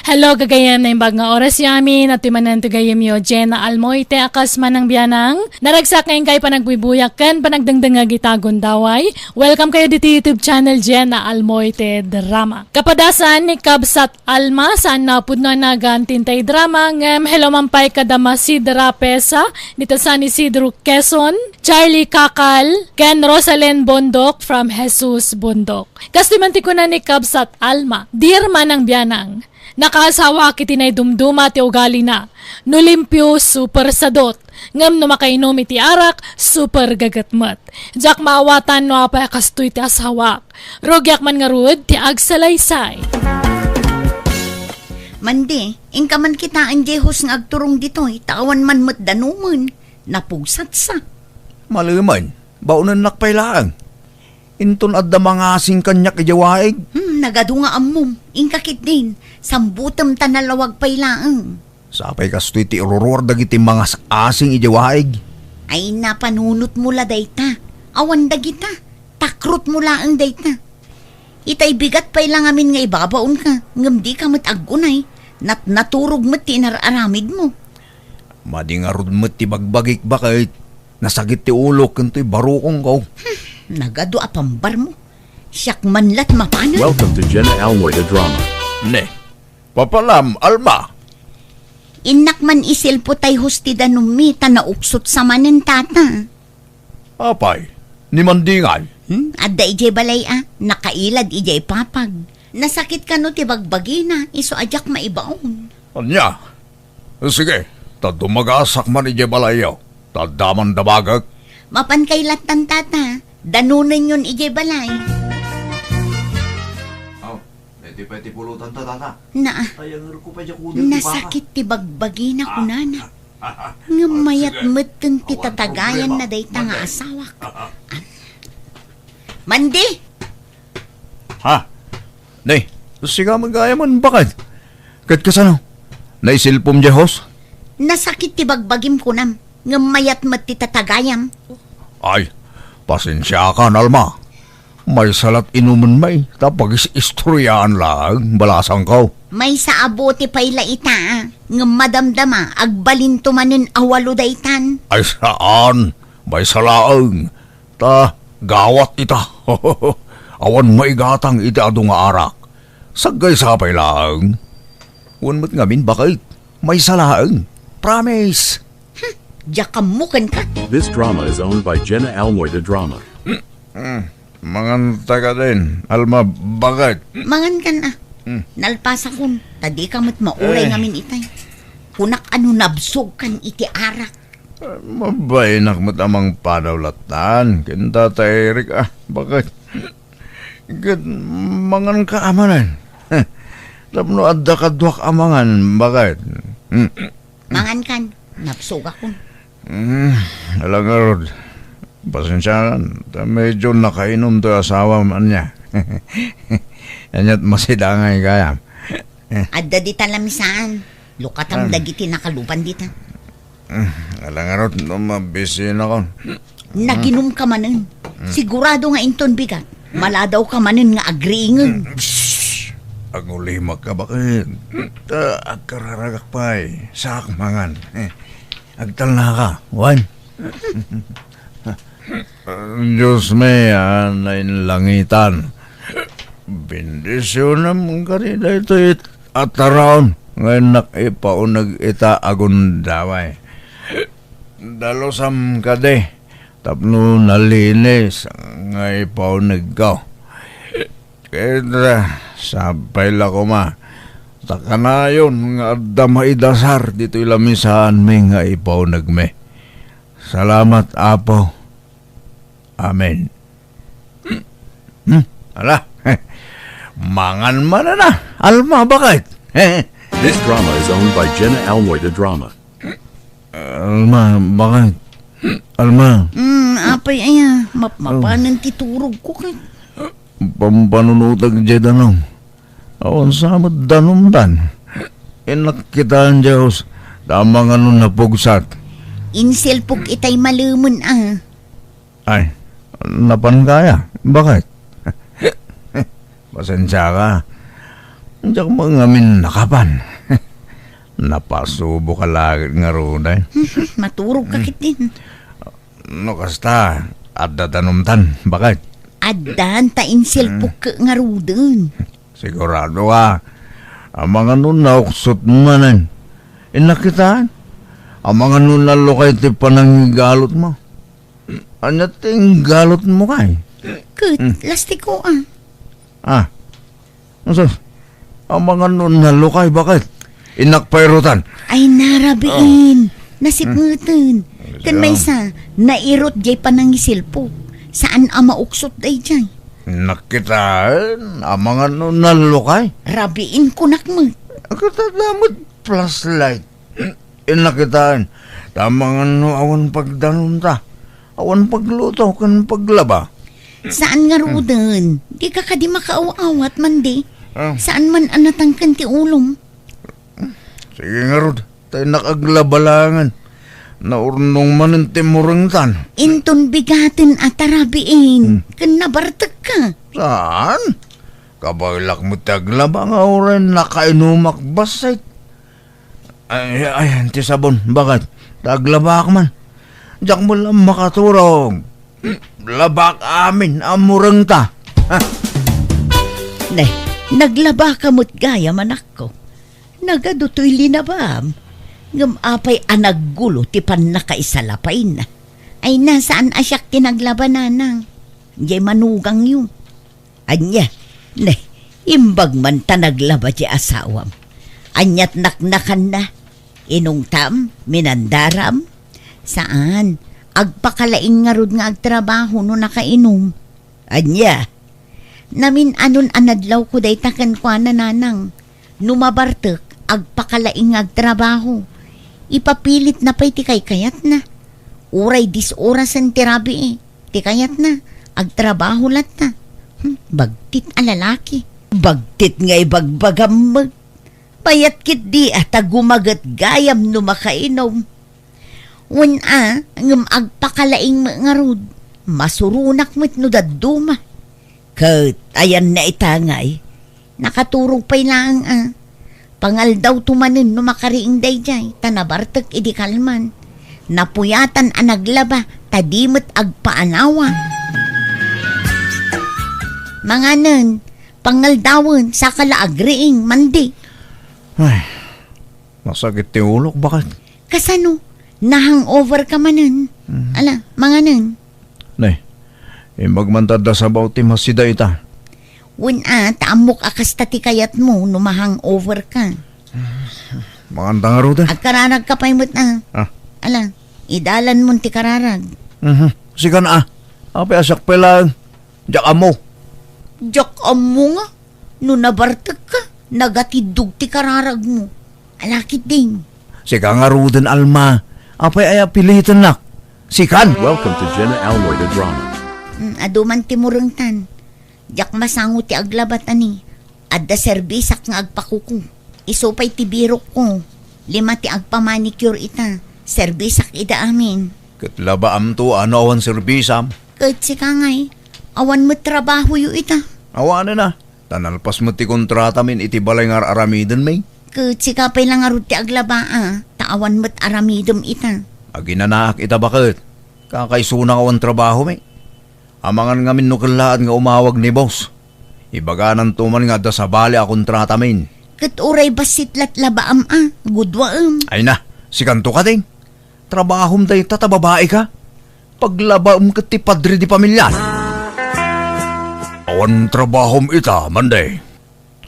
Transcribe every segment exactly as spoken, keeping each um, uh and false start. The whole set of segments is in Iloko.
Hello, gagayyem, naimbag nga oras yamin, at timanan to gayyem yo, Jenna Almoite, a kas manang bianang. Naragsak nga inkay panagbuybuyag ken panagdengdengngeg ita gundaway. Welcome kayo ditoy YouTube channel, Jenna Almoite Drama. Kapadasan ni Kabsat Alma, saan na pudno a nagan tintay drama, ngem hello man pay kada Masidra Pesa, dita sa ni Sidro Quezon, Charlie Kakal, ken Rosalen Bondok from Jesus Bondok. Kastoy man ti kuna ni Kabsat Alma, Dear Manang Bianang, nakaasawaak iti naidumduma ti ugalina. No limpio, super sadot. Ngem no makainom iti arak, super gaget met. Diak maawatan no apay a kastoy ti asawaak. Rugiak man ngarud ti agsalaysay. Mandi, inka man kitaen diay host nga agturong ditoy, ta awan man met danumen. Napugsatsa. Malemen, baonennak pay laeng. Inton adda mangasing kaniak idiay waig. Hmm, nagadu nga ammom. Inka ketdin, sambutem ta nalawag pay laeng. Sapay kastoy ti iruruar dagiti mangas-asing idiay waig. Ay, napanunotmo la dayta. Awan dagita. Takrotmo laeng dayta. Itay bigat pay la ngamin nga ibabaonka, ngem dika met aggunay. Nat-, naturog met ti inar-aramidmo. Madi ngarud met ti bagbagik, baket. Nasakit ti ulok ken toy barukongko. Hmm, nagadu a pambarmo. Siak man lat mapanan. Welcome to Jenna Almoy the Drama. Ne, papanam, Alma. Innak man isilpo tay host ti danummi, ta nauksot sa manen, tata. Apay, ni Mandingay? Hmm? Adda idiay balay a, nakailad idiay papag. Nasakit kano ti bagbagina, isu a diak maibaon. Ania? Sige, ta dumagasak man idiay balayyo, ta adda man damagek. Mapan kay lattan, tata, danonenyon idiay balay. Aw, iti pay ti pulutan ta, tata. Naa. Ay, ang ruko pa diya kuno, di ba? Nasakit ti bagbagina, kunana. Ngem mayat metten ti tatagayan na dayta nga asawak. Mandi! Ha? Nay, sika met gayam, baket. Ket kasano? Naisilpom diay host? Nasakit ti bagbagim kunam, ngem mayat met ti tatagayam. Ay, pasensiakan, Alma. Maysa lat inumen may, ta pagis-istoriaan laeng, balasangko. Maysa a bote pay la ita, ngem madamdama, agbalinto manen a walo daytan. Ay saan, maysa laeng. Ta, gawat ita. Awan maigatang iti adu nga arak. Saggaysa pay laeng. Wen met ngamin, baket. Maysa laeng. Promise. Hmm, diak ammo kenka. This drama is owned by Jenna Almoy the Drama. Hmm, mangan ta kadin, Alma, baket. Mangan kan a. Hmm. Nalpasakon, ta dika met mauray ngamin itay. Kunak a no nabsog kan iti arak. Mabainak met a mangpanaw lattan ken Tata Eric, a, baket. Ket manganka a manen. Tapno adda kaduak a mangan, baket. Mangan kan, nabsogakon. Mm, ala ngarud. Pasensiakan, ta medyo nakainom toy asawam ania. Aniat masidangay gayam. Adda dita lamisaan. Lukatam dagiti nakaluban dita. Mm, ala ngarud no mabisinakon. Naginumka manen. Sigurado nga inton bigat, maladawka manen nga agriingeg. Shh! Agulimakka, baket. Ta agkararagak pay. Saak mangan. Eh, agtalnaka. Wen. Dios mi a nainlangitan. Bendisionam kadi daytoy a taraon nga innak ipauneg ita a gundaway. Dalusam kadi tapno nalinis nga ipaunegko. Ket, ah, sapay la koma, ta kanayon nga adda maidasar ditoy lamisaanmi nga ipaunegmi. Salamat, Apo. Amen. Hmm? Ala, mangan manen a, Alma, baket. This drama is owned by Jenna Almoy the Drama. Alma, baket. Alma. Mm, apay aya, mapmapanen ti turog ko ket. Pampanunotek diay danum. Awan sa met danumdan. Innak kitaen diay host, ta amangan no napugsat. Insilpok itay malemen a. Ay, napanka aya? Baket? Pasensiaka. Diak met ngamin nakapan. Napasubo ka laeng ngaruden. Maturog ka ketdin. No kasta, adda danumtan, baket? Addan ta insilpok ngaruden. Sigurado ka, amangan no nauksot manen. Innak kitaen, amangan no nalukay ti panangigalotmo. Ania ti inggalotmo kay? Ket, lastiko, a. Ah. Sus, amangan no nalukay, baket? Innak pairutan. Ay, narabiin. Nasipngeten. Ken maysa, nairut jay panangisilpok. Saan a mauksot dayjay. Innak kitaen, amangan no nalukay. Rabiin kunak met. Ket adda met flashlight. Innak kitaen, ta amangan no awan pagdanumta, awan pagluto ken paglaba. Saan ngaruden? Dika kadi makaaw-awat, Mande? Ah. Saan man a natangken ti ulom? Sige ngarud, ta innak aglaba laengen. Naurnong manen ti murengtan. Inton bigaten a tarabiin, ken nabartekka. Saan? Kabaelak met ti aglaba nga uray nakainumak bassit. Ay, ay, ti sabon, baket? Ta aglabak man. Diak met la makaturog. Labak amin a murengta. Ha? Ne, naglabaka met gayam, anakko. Nagadu toy linabam. Ngem apay a naggulo ti pannakaisalapayna? Ay, na, saan a siak ti naglaba, nanang. Jay manugangyo. Ania? Ne, imbag man ta naglaba ti asawam. Aniat naknakanna? Inungtam? Minandaram? Saan. Agpakalaing ngarud nga agtrabaho no nakainum. Ania? Namin-anon a nadlawko dayta kenkuana, nanang. No mabartek, agpakalaing nga agtrabaho. Ipapilitna pay ti kaykayatna. Uray dis orasen ti rabii. Ti kayatna, agtrabaho latta. Hmm, bagtit a lalaki. Bagtit nga ibagbagam met. Payat ketdi a ta gumaget gayam no makainum. Wen a, ngem agpakalaing met ngarud. Masuronak met no dadduma. Ket ayanna ita ngay, nakaturog pay laeng a. Pangaldawto manen no makariing daydiay, ta nabartek idi kalman. Napuyatan a naglaba, ta di met agpaanawa. Manganen, pangaldawen, saka la agriing, mandi. Ay, masakit ti ulok, baket? Kasano? Na-hangover ka manen? Mhm. Ala, manganen. Ne, imbag man ta adda sabaw ti masida ita. Wen a, ta ammok a kasta ti kayatmo no ma-hangover ka. Manganta ngaruden. Agkararag ka pay met a. Ah. Ala, idalan mon ti kararag. Mhm. Sikan a. Apay a siak pay laeng. Diak ammo. Diak ammo nga. No nabartek ka, nagatiddog ti kararagmo. Ala ketdin. Sika ngaruden, Alma. Apay aya pilitennak? Sikan! Welcome to Jenna Almoy the Drama. Mm, adu man ti murengtan. Diak masango ti aglaba ta ni. Adda serbisak nga agpakuko. Isu pay ti birokko. Lima ti agpamanicure ita. Serbisak ida amin. Ket labaamto a no awan serbisam? Ket sika ngay, awan met trabahoyo ita. Awanen a. Ta nalpas met ti kontratamin iti balay nga ar-aramidenmi. Ket sika pay la ngarud ti aglaba a, ta awan met aramidem ita. Aginanaak ita baket. Kakaisuna nga awan trabahomi. Amangan ngamin no kellaat nga umawag ni boss. Ibagananto man nga adda sabali a kontratamin. Ket uray bassit lat labaam a, guduaem. Ay na, sikanto kadi. Trabahom dayta ta babai ka. Paglabaem ket ti padre di pamilya. Awan trabahom ita, Manday?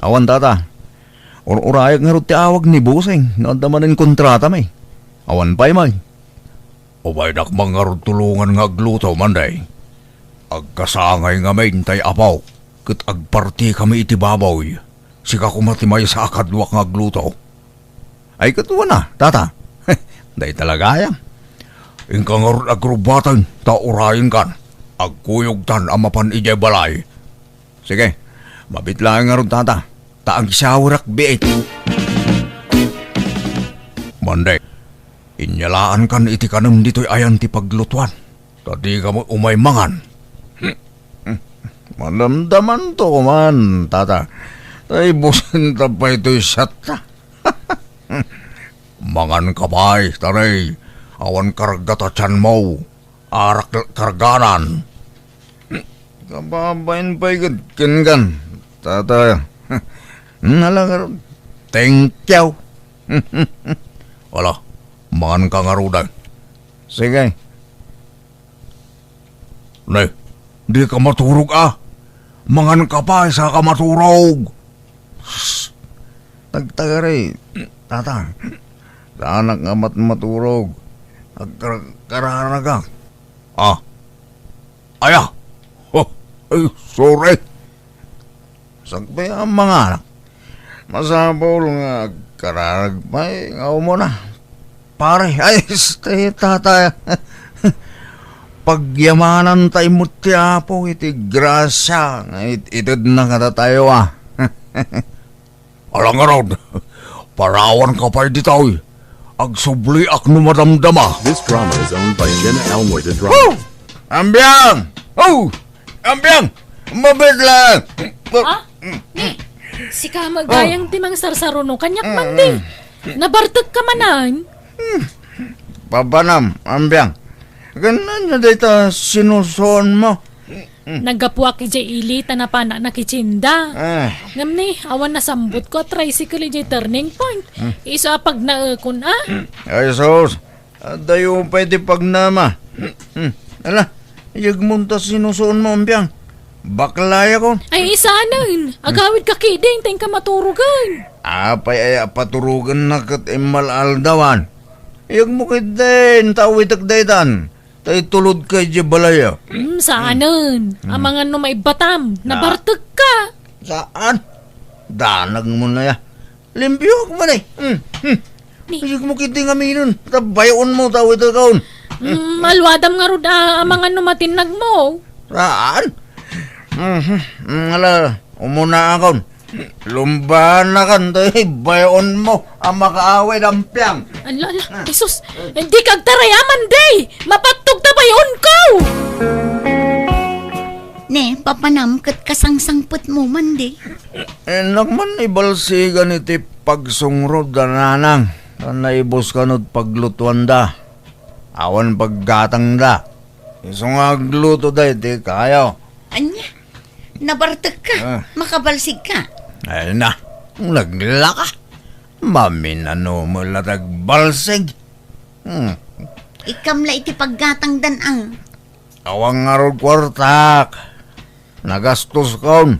Awan, tata. Ur-urayak ngarud ti awag ni Buseng no adda manen kontratami. Awan pay may. Umaynak man ngarud tulongan nga agluto, Manday. Agkasangay ngamin tay apo, ket agpartikami iti baboy. Sika koma ti maysa a kaduak nga agluto. Ay, ket wen a, tata. Dayta la gayam. Inka ngarud agrubbaten, ta urayenkan. Agkuyogtan a mapan idiay balay. Sige, mabit laeng ngarud, tata. Ta agisawerak biit. Mande, inyalaankan iti kanem ditoy ayan ti paglutuan. Ta dika met umay mangan. Madamdamanto man, tata. Ta ibusinta pay toy siatta. Manganka pay, Taney. Awan karga ta tianmo. Arak karganan. Kababain pay ged kenkan, Tatay. Nalagad. Thank you. Ala, manganka ngaruden. Sige. Ne, dika maturog a. Manganka pay, saka maturog. Tagtagari, Tata. Saanak nga mat-, maturog. Agkar-, kararagak. Ah. Aya. Oh, ay, sorry. Sakbay a manganak. Masapul nga agkararag pay nga umuna. Pare, ay, este, Tata. Pagyamananta met ti Apo iti grasia nga it-, itedna kadatayo, a. Ala ngarud, parawanka pay ditoy. Agsubliak no madamdama. This drama is owned by Jenna Elmoy, the drama. Woo! Ambiang! Oh! Ambiang! Mabit lang! Ah? Ni, sika met gayam ti mangsarsaruno kaniak, Mandi. Nabartekka manen? Papanam, Ambiang. Ken ania dayta sinusuonmo? Naggapuak idiay ili ta napanak nakitienda. Ah. Ngem ni, awan nasambutko a tricycle idiay turning point. Isu a pagnaekon, a. Ay, sus. Adayo pay ti pagnama. Hmm. Ala, iyegmon ta sinusuonmo, Ambiang. Baklayakon. Ay, saanen. Agawidka ketdin, ta inka maturogen. Apay aya a paturogennak ket immal-aldawan? Iyegmo ketdin, ta awitek daytan. Ta itulodka idiay balay, a. Hmm, saanen. Hmm. Amangan no maibbatam, ah, nabartekka. Saan? Danagmo na ya. Limpioak man, e. Hmm, hmm. Ni- Iyegmo ketdi ngaminen, ta bay-onmo, ta awitekon. Hmm, maluadam ngarud a, amangan no matinnagmo. Saan? Mhm. Hmm, ala, umunaakon. Lumbanakan toy bay-onmo a makaawid, Ambiang. Ala, ala, Jesus, dika agtarayam, Mandi! Mapattogta bay-onko! Ne, papanam ket kasangsangpetmo, Mandi. Innak man ibalsigan iti pagsungrod da nanang, ta naibus kano ti paglutuanda. Awan paggatangda. Isu nga agluto daydi kayo. Ania? Nabartekka? Ah. Makabalsigka? Ay na, naglaka. Maminano met la ti agbalsig. Hmm. Ikkam la iti paggatangdan, a. Awan ngarud kuartak. Nagastoskon.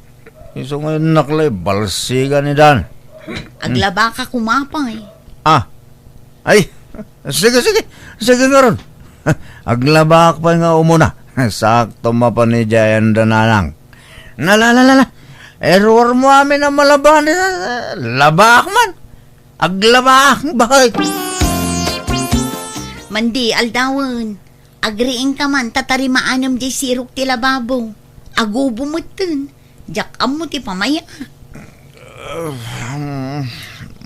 Isu nga innak la ibalsigan ni Dan. Aglabaka koma pay. Ah. Ay, sige, sige. Sige ngarud. Aglabak pay nga umuna. Sakto mapan idiay anda nanang. Nalalalala. Error mo amin a malaban. Labak man. Aglabak, bakit? Mandi, aldawen. Agriingka man, ta tarimaanem diay sirok ti lababo. Agubo metten. Diak ammo ti pamaya.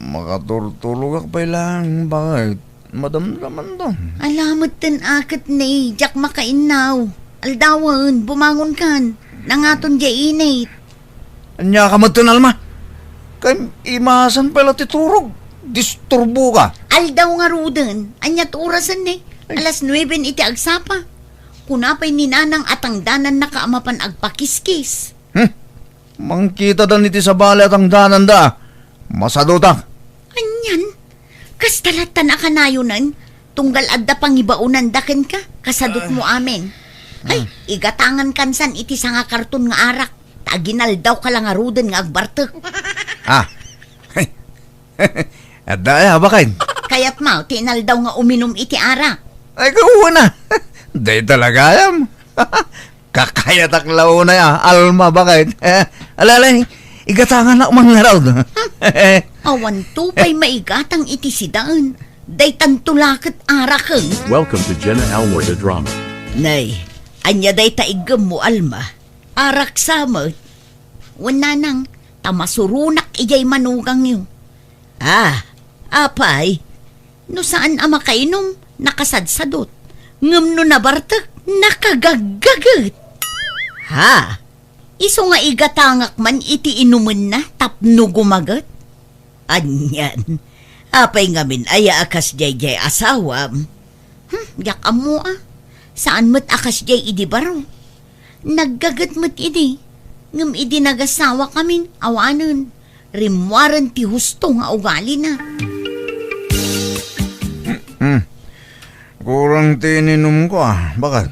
Makaturturogak pay laeng, bakit? Madamdamanto. Ala metten a ket ne, diak makainnaw. Aldawen, bumangonkan. Nangaton diay init. Ania ka metten, Alma? Kay imasan pay la ti turog. Disturboka. Aldaw ngaruden. Ania ti orasen ne? Ay. Alas nueben iti agsapa. Kuna pay ni Nanang a tangdanannaka a mapan agpakiskis. Hmm. Mangkitadan iti sabali a tangdananda. Masadutak. Anian? Kasta lattan a kanayonen? Tunggal adda pangibaonanda kenka, kasadutmo amin. Ay, igatangan kansan iti sanga karton nga arak. Ta aginaldawka la ngaruden nga agbartek. Ah. Adda aya, baket? Kayatmo ti inaldaw nga uminum iti arak? Ay, kauna. Dayta la gayam. Kakayatak la unay a, Alma, baket? Ala, ala, igatanganak man ngarud. Awanto pay maigatang iti sidaen. Daytanto la ket araken. Welcome to Jenna Almoy the Drama. Nay, ania dayta iggemmo, Alma? Arak sa met. Wen nanang, ta masuronak idiay manugangyo. Ah, apay, no saan a makainum, nakasadsadot. Ngem no nabartek, nakagaggaget. Ha? Isu nga igatangak man iti inumenna tapno gumaget? Anian, apay ngamin aya a kasdiay diay asawam? Hmm, diak ammo a. Saan met a kasdiay idi baro. Naggaget met idi, ngem idi nagasawakamin, awanen, rimmuaren ti husto nga ugalina. Hmm. Kurang ti ininumko, a. Bakit?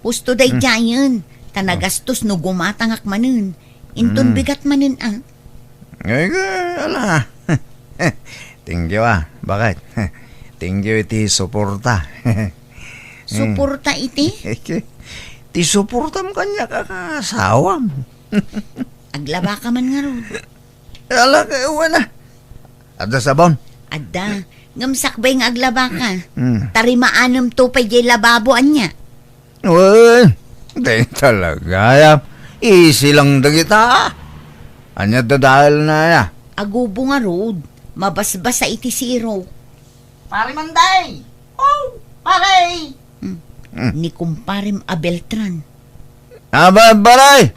Husto daydiayen, ta nagastos no gumatangak manen. Inton Hmm. bigat manen, a. Ay, ala. Thank you, a. Bakit? Thank you iti suporta. Suporta iti? Ti suportam kaniak a kaasawam. Aglabaka man ngarud. Ala, kay wen a. Adda sabon? Adda. Ngem sakbay nga aglabaka. Hmm. Tarimaanam to pay diay lababo ania. Wen, dayta talaga, ya. Easy lang dagita. Ania dadaelna, ya? Agubo ngarud. Mabasbasa iti sirok. Pare Manday! Oh, pare! Hmm. Hmm. Ni kumparem a Beltran. Aba, pare!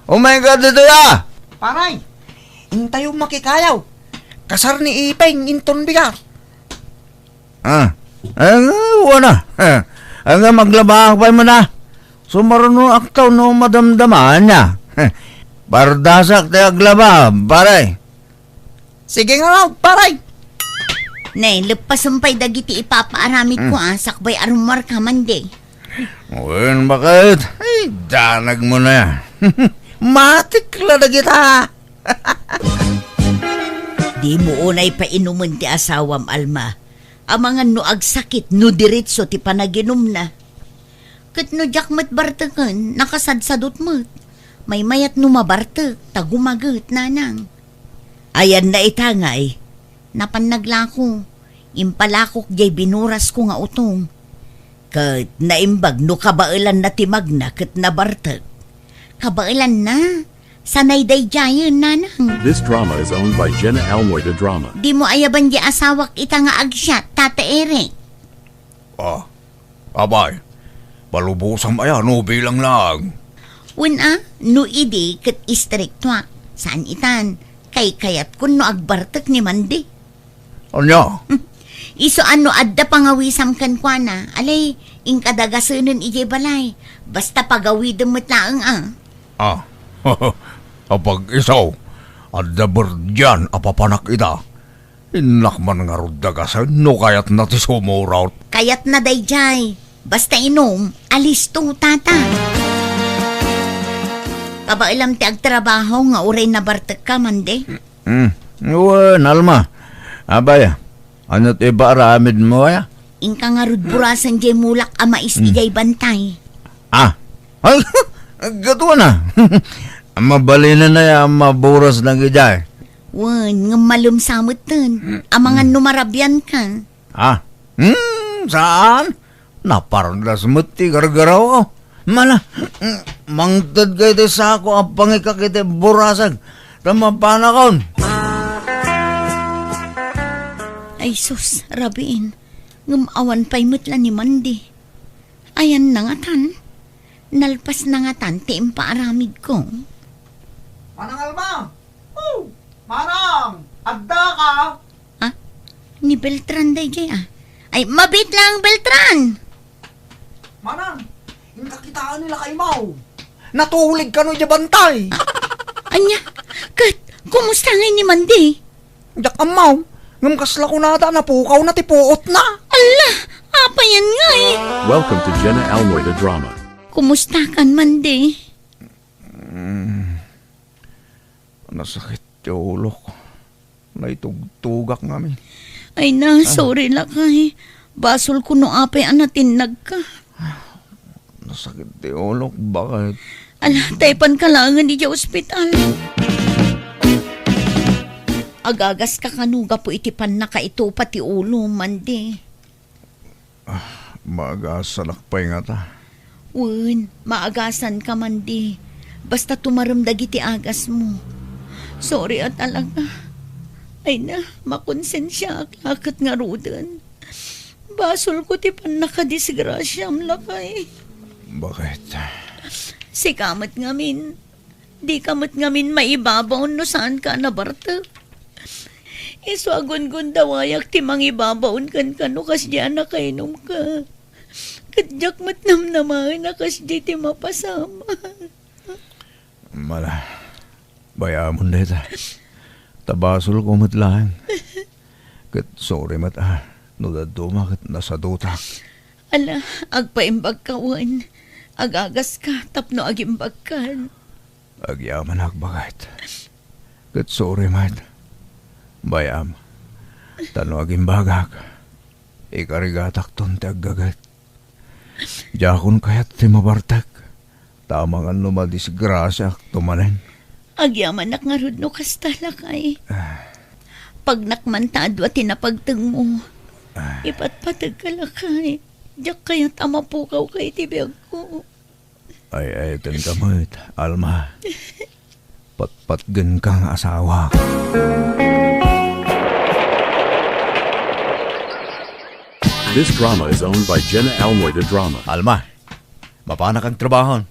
Umay ka ditoy, a! Pare, intayo makikayaw. Kasar ni Ipeng inton bigat. A, a, wen a. A, nga maglabak pay man a. Sumaruno aktaw no madamdama ania. Pardasak ti aglaba, pare. Sige nga, pare. Ne, leppasem pay dagiti ipapaaramidko, Hmm. a, sakbay a rummuarka, Manday. Wen, bakit? Ay, danag mo na. Matik la dagita. Dimo unay painumen ti asawam, Alma. Amangan no agsakit no diretso ti panaginumna. Ket no diak met barteken, nakasadsadot met. Maymayat no mabartek, ta gumaget, nanang. Ayanna ita ngay? Napan naglako. Impalakok diay binurasko nga utong. Ket naimbag no kabaelanna ti magna ket nabartek. Kabaelanna? Sanay daydiayen, nanang. This drama is owned by Jenna Almoy de Drama. Dimo ayaban diay asawak ita nga agsiat, Tata Eric. A, abay, palubosam aya no bilang lang. Wen a, no idi ket istriktoak. Saan itan, kaykayatkon no agbartek ni Manday. Ania? Hmm. Isu a no adda pangawisam kenkuana, alay, inka dagasenen idiay balay. Basta pagawidem met laeng a. A, apag-isu, adda berdian a papanak ita. Innak man ngarud dagasen no kayatna ti sumurot. Kayatna daydiay. Basta inum, alisto, tata. Kabaelam ti agtrabaho nga uray nabartekka, Manday? Hmm. Wen, Alma. Abay, ania ti ipaaramidmo, aya? Inka ngarud burasen diay mulak a mais Hmm. idiay bantay. A. Ay, gaduana. Mabalinen aya a maburas dagijay. Wen, ngem malem sa metten. Amangan no marabianka. A. Hmm, saan? Napardas met ti gargarawko. Mala, mm, mangted kayo ti sako a pangikak iti burasag ta mapanakon. Ay sus, rabiin. Ngem awan pay met la ni Manday. Ayanna ngatan. Nalpasna ngatan ti impaaramidko. Manang Alma! Oh! Manang! Addaka! A? Ni Beltran daydiay a. Ay, mabiit lang, Beltran! Manang, inka kitaan ni lakaymo. Natulid kano idiay bantay. Ania? Ket, kumusta ngay ni Manday? Diak ammo. Ngem kasla kunada, napukawna ti puotna. Alla, apay ngay? Welcome to Jenna Almoy the Drama. Kumusta kan, Manday? Mm. Nasakit ti ulok. Naitugtugak ngamin. Ay na, Ah. sorry lakay. Basolko no apay a natinnagka. Nasakit ti ulok, bakit? Ala, taypanka laengen idiay ospital. Agagaska kano gapu iti pannakaitupa ti ulo, Manday? Ah, maagasanak pay ngata. Wen, maagasanka, Manday. Basta tumarem dagiti agasmo. Sorry a talaga. Ay na, makonsensiaak la ket ngaruden. Basolko ti pannakadisgrasiam, lakay. Bakit? Sika met ngamin. Dika met ngamin maibabaon no saanka a nabartek. Isu a gungundawayak ti mangibabaon kenka no kasdi a nakainumka. Ket diak met namnamaen a kasdi ti mapasamak. Ala, bay-amon dayta. Ta basolko met laeng. Ket sorry met a, no dadduma ket nasadutak. Ala, agpaimbagka wen. Agagaska tapno agimbagkan. Agyamanak, baket. Ket sorry met. Bay-am, ta no agimbagak, ikarigatakton ti aggaget. Diakon kayat ti mabartek, ta amangan no madisgrasiaakto manen. Agyamanak ngarud no kasta, lakay. Ah. Pagnak man ta adua ti napagtengmo. Ah. Ipatpategka, lakay. Diak kayat a mapukawka iti biagko. Ay, ay, tenka met, Alma. Patpatgenka nga asawa. This drama is owned by Jenna Almoy de Drama. Alma, mapanak agtrabahon.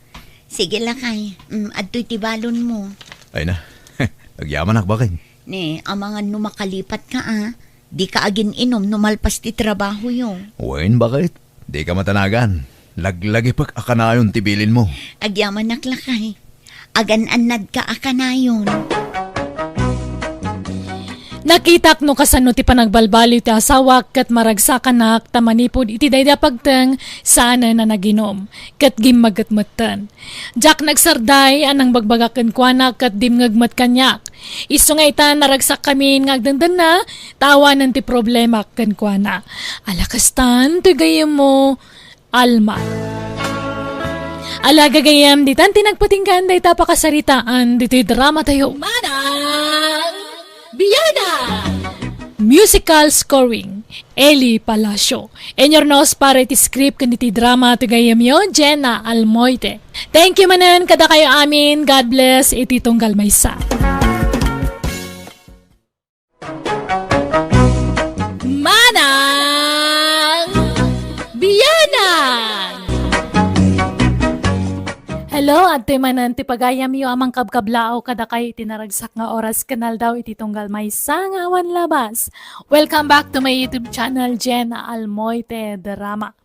Sige, lakay. Mm, adtoy ti balonmo. Ay na. Agyamanak, baket. Ne, amangan no makalipatka, a. Dika agin-inom no malpas ti trabahoyo. Wen, baket. Dika matanagan. Laglagipek a kanayon ti bilinmo. Agyamanak, lakay. Agan-annadka a kanayon. Nakitak no kasano ti panagbalbaliw ti asawak ket maragsakanak ta manipud iti daydi a pagteng, saanen a naginom, ket gimmaget metten. Diak nagsarday a nangbagbagak kenkuana ket dimngeg met kaniak. Isu nga ita, naragsakkamin nga agdendenna, ta awanen ti problemak kenkuana. Ala, kastan ti gayyemmo, Alma. Ala, gagayyem, ditan ti nagpatinggan dayta pakasaritaan ditoy dramatayo. Manang Biana! Musical scoring, Eli Palacio. Inurnos para iti script ken iti drama ti gayyemyo, Jenna Almoite. Thank you manen kadakayo amin. God bless iti tunggal maysa. Manang Bianang! Hello, adtoy manen ti pagayamyo a mangkabkablaaw kadakayo iti naragsak nga oras ken aldaw iti tunggal maysa nga awan labas. Welcome back to my YouTube channel, Jenna Almoite Drama.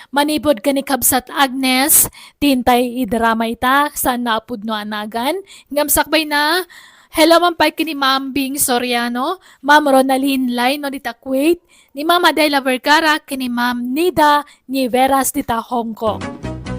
Manipud ken ni Kabsat Agnes, ti intay idrama ita, saan a pudno a nagan, ngem sakbayna, hello man pay ken ni Ma'am Bing Soriano, Ma'am Ronalyn Laino dita Kuwait, ni Ma'am Adela Vergara ken ni Ma'am Nida Niveras dita Hong Kong.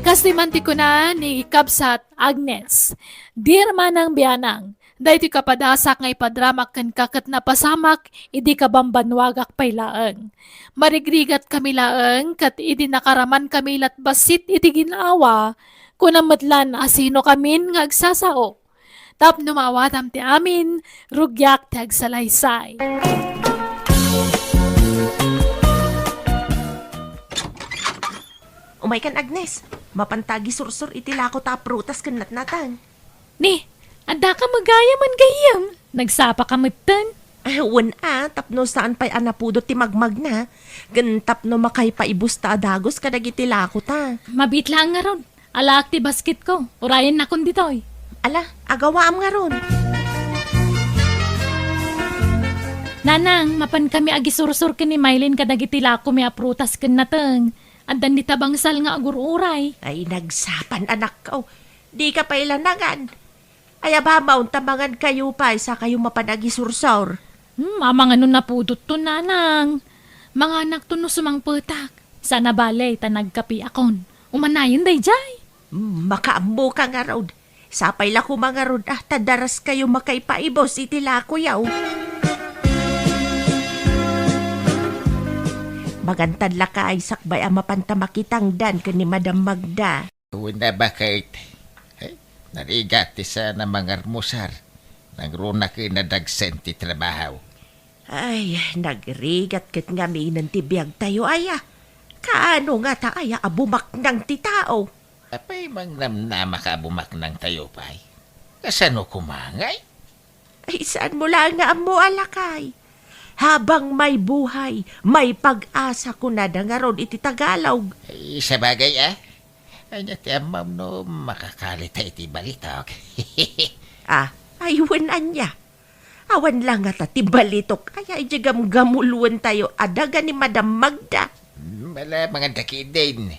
Kastoy man ti kuna ni Kabsat Agnes, Dear Manang Bianang, daytoy kapadasak nga ipadramak kenka ket napasamak idi kabambannuagak pay laeng. Marigrigatkami laeng ket idi nakaramankami lat bassit iti gin-awa, kunam met lan a sinokamin nga agsasao. Tapno maawatam ti amin, rugiak ti agsalaysay. Umaykan, Agnes. Mapanta agisursor iti lako ta a prutas ken natnatang. Ni, addaka met gayam. Nagsapaka metten. Ah, wen a, tapno saan pay a napudot ti magmagna, ken tapno makaipaibusta a dagus kadagiti lakota. Mabiit laeng ngarud. Alaak ti basketko. Urayennakon ditoy. Ala, agawaam ngarud. Nanang, mapankami agisursor ken ni Mylene kadagiti lakomi a prutas ken nateng. Addan dita bangsal nga agur-uray. Ay, nagsapa, anakko. Dika pay la nangan. Ay, abamon ta mangankayo pay, sakayo mapan agisursor. Hmm, amangan no napudotton, Nanang. Manganakton no sumangpetak. Saan a bale, ta nagkapiakon. Umanayon daydiay. Hmm, makaammoka ngarud. Sapay la koma ngarud, ah, ta daraskayo makaipaibus iti lakoyo. Magantan lakay, sakbay a mapanta makitangdan ken ni Madam Magda. Wen a, baket. Ay, narigat ti saan a mangarmusar. Nangruna ken nadagsen ti trabaho. Ay, nagrigat ket ngaminen ti biagtayo, aya. Kaano ngata, aya, a bumaknang ti tao? Apay, mangnamnamaka a bumaknangtayo pay? Kasano koma ngay? Ay, saanmo laeng nga ammo a lakay? Habang may buhay, may pag-asa, kunada ngarud iti Tagalog. Ay, sabagay, a. Ania ti ammom no makakalita iti balitok? Ah, ay, wen ania. Awan la ngata ti balitok. Aya, idiay gamgamulwentayo, adda gani Madam Magda. Hmm, ala, manganda ketdin.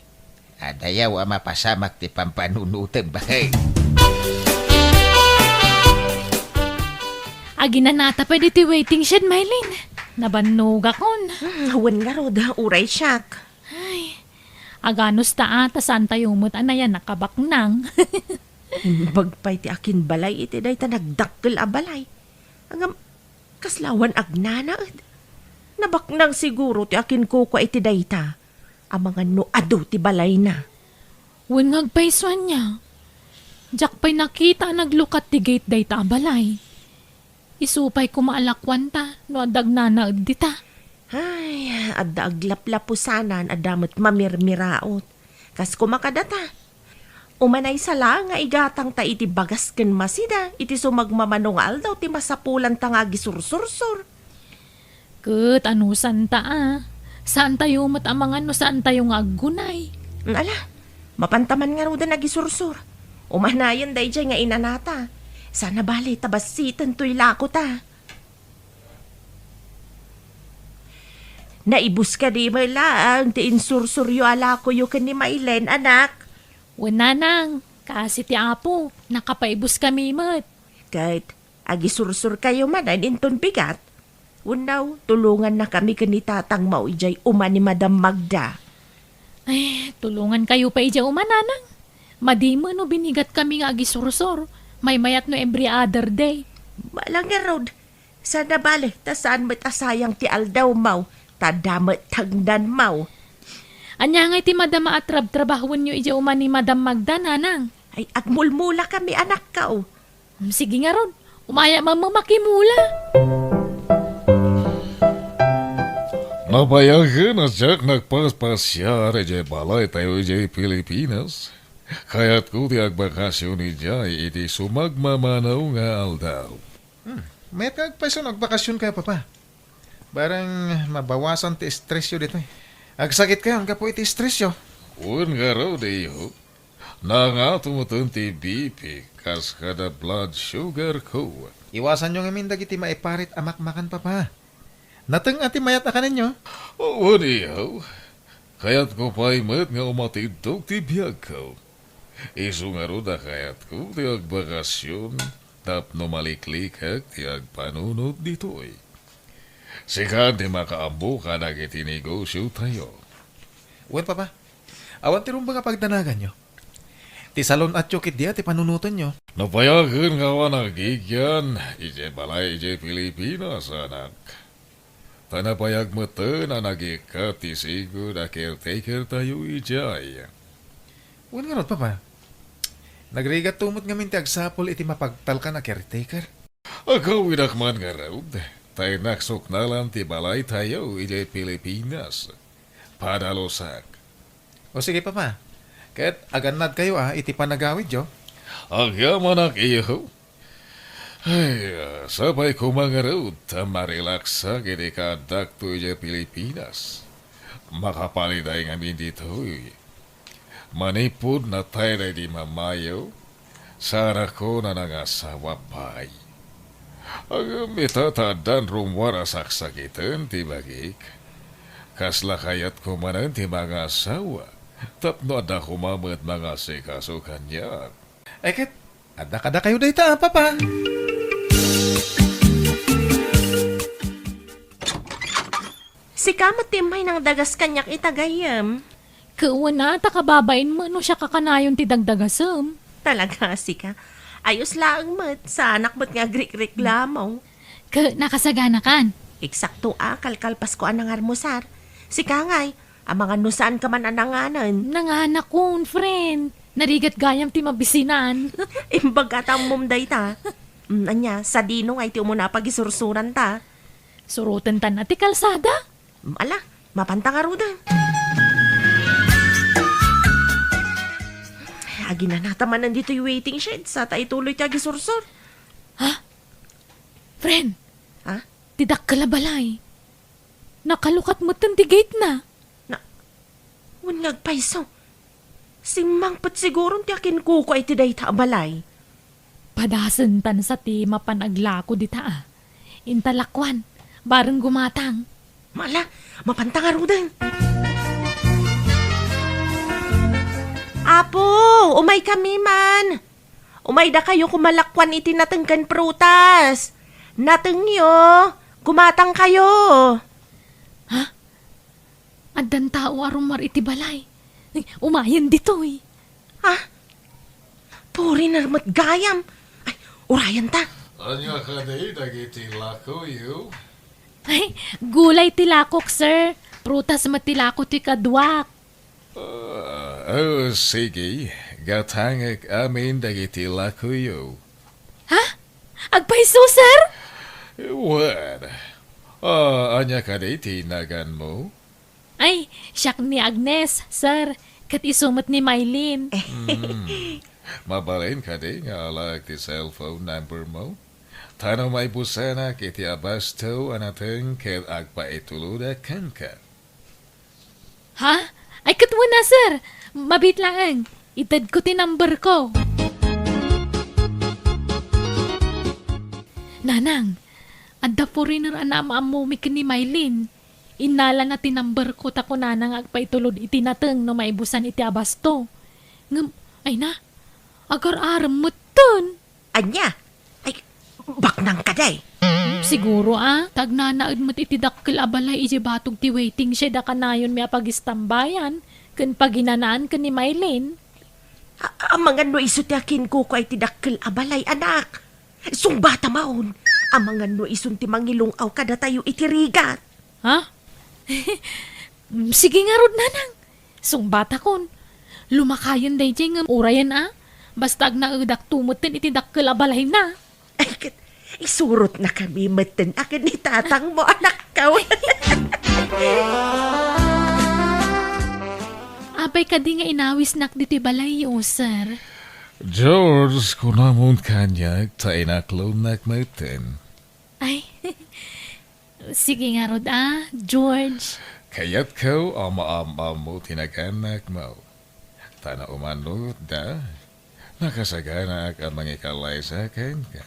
Adayaw a mapasamak ti pampanunotem, baket. Aginanata pay ditoy waiting shed, Maylin. Nabannogakon. Hmm, wen ngarud, uray siak. Ay, aganos ta a, ta saantayo met a nayanak a baknang. Imbag pay ti akinbalay iti dayta nagdakkel a balay. Ngem, kasla awan agnanaed. Nabaknang siguro ti akinkukua iti dayta. Amangan no adu ti balayna. Wen nga agpayso ania. Diak pay nakita a naglukat ti gate dayta a balay. Isu pay koma a lakuanta no adda agnanaed dita. Ay, adda aglaplapusanan, adda met mamirmiraot. Kas koma kadata. Umanaysa laeng nga igatangta iti bagas ken masida iti sumagmamano nga aldaw ti masapulanta nga agisursursor. Ket anusanta a, saantayo met a mangan no saantayo nga aggunay. Ala, mapanta man ngaruden agisursor. Umanayen daydiay nga inanata. Sana bale ta bassiten toy lakota. Naibus kadi met laeng ti insursuryo a lakoyo ken ni Maylen, anak? Wen, nanang, kaasi ti Apo, nakapaibuskami met. Ket agisursurkayo manen inton bigat? Wenno, tulongannakami ken ni tatangmo idiay uma ni Madam Magda. Ay, tulongankayo pay idiay uma, nanang. Madi met no binigatkami nga agisursor. Maymayat no every other day. Balang ngarud, sana bale, ta saan met a sayang ti aldawmo, ta adda met tangdanmo. Ania ngay ti madama a trabtrabahuenyo idiay uma ni Madam Magda, nanang? Ay, agmulmulakami, anakko. Mm, sige ngarud, umayak man makimula. Napayagen a diak nagpaspasiar idiay balaytayo idiay Pilipinas. Kayatko ti agbakasyon idiay iti sumagmamano nga aldaw. Hmm, mayat nga agpayso no agbakasyonkayo, Papa. Bareng mabawasan ti estresyo ditoy. Agsakitkayon gapu iti estresyo. Wen ngarud, iho. Nangato metten ti B P kas kada blood sugar ko. Iwasanyo ngamin dagiti maiparit a makmakan, Papa. Nateng a ti mayat a kanenyo? Wen, iho. Kayatko pay met nga umatiddog ti biagko. Isu ngarud a kayatko ti agbakasyon tapno maliklikek ti agpanunot ditoy. Sika ti makaammo kadagiti negosiotayo. Wen, Papa. Awan ti rumbeng a pagdanaganyo. Ti salon-atyo ketdi a ti panunotenyo. Napayagen nga awan agigian idiay balay idiay Pilipinas, anak. Ta napayag metten a nagikkat ti sigud a caretakertayo idiay. Wen ngarud, Papa. Nagrigatto met ngamin ti agsapul iti mapagtalkan a caretaker. Agawidak man ngarud, ta innak suknalan ti balaytayo idiay Pilipinas. Padalusak. O sige, Papa. Ket agannadkayo a iti panagawidyo. Agyamanak, iho. Ay, sapay koma ngarud ta marilaksak iti kaaddakto idiay Pilipinas. Makapaliday ngamin ditoy. Manipud natay daydi mamayo, saanakon a nangasawa pay. Ngem ita ta addan rummuar a saksakiten ti bagik. Kasla kayatko manen ti mangasawa, tapno adda koma met mangasikaso kaniak. Ay ket, adda kadakayo dayta, a, Papa. Sika met ti immay nangdagas kaniak ita gayyem. Ket wen a, ta kababain met no siak a kanayon ti dagdagasem. Talaga, sika. Ayos laeng met, saanak met nga agrikreklamo. Ket nakasaganakan. Eksakto a, kalkalpasko a nangarmusar. Sika ngay, amangan no saanka man a nanganen. Nanganakon, friend. Narigat gayam ti mabisinan. Imbag a ta ammom dayta. Mm, ania, sadino ngay ti umuna a pagisursuranta? Surotentan a ti kalsada. Mm, ala, mapanta ngaruden. Aginanata manen ditoy waiting shed, sa ta ituloy ti agisursur. Ha? Friend, Ha? Ti dakkel a balay. Nakalukat metten ti gate na. Na, wen nga agpayso. Simmangpet siguron ti akinkukua iti dayta a balay. Padasentan sa ti mapan aglako dita, a. Inta lakuan, bareng gumatang. Mala, mapanta ngaruden. Apo, umaykami man. Umaydakayo koma lakuan iti nateng ken prutas. Natengyo, gumatangkayo. Ha? Addan tao a rummuar iti balay. Ay, umayen ditoy. Ah, foreigner met gayam. Ay, urayenta. Ania kadi dagiti lakoyo? Ay, gulay ti lakok, sir. Prutas met ti lako ti kaduak. Ah, oh, sige. Gatangek amin dagiti lakoyo. Ha? Agpayso, sir? Wen. Ah, ania kadi ti naganmo? Ay, siak ni Agnes, sir. Ket isu met ni Mylene. Hmm. Mabalin kadi nga alaek ti cellphone number mo? Ta no maibusanak iti abasto a nateng ket agpaitulodak kenka. Ha? Ay, ket wen a, sir. Mabiit laeng. Itedko ti number ko. Nanang, adda foreigner a naam-ammomi ken ni Mylene. Innalana ti number ko ta kunana nga agpaitulod iti nateng no maibusan iti abasto. Ngem, ay na, agar-arem metten. Ania? Ay, baknang kadi? Siguro, a, ta agnanaed met iti dakkel a balay idiay batog ti waiting shed a kanayonmi a pagistambayan ken paginanaan ken ni Mylene. A-, amangan no isu ti akinkukua iti dakkel a balay, anak. Sungbatam, amangan no isun ti mangilung-aw kadatayo iti rigat. Ha? Sige ngarud, nanang. Sungbatakon. Lumakayen daydiay ngem urayen a. Basta agnaedakto metten iti dakkel a balayna. Ay, ket isurotnakami metten a ken ni tatangmo, anakko. Apay kadi nga inawisnak ditoy balayyo, sir? George, kunamon kaniak ta inaklonnak metten. Ay, sige ngarud a, George. Kayatko a maam-ammo ti naganakmo. Ta no umannotda, nakasaganaak a mangikallaysa kenka.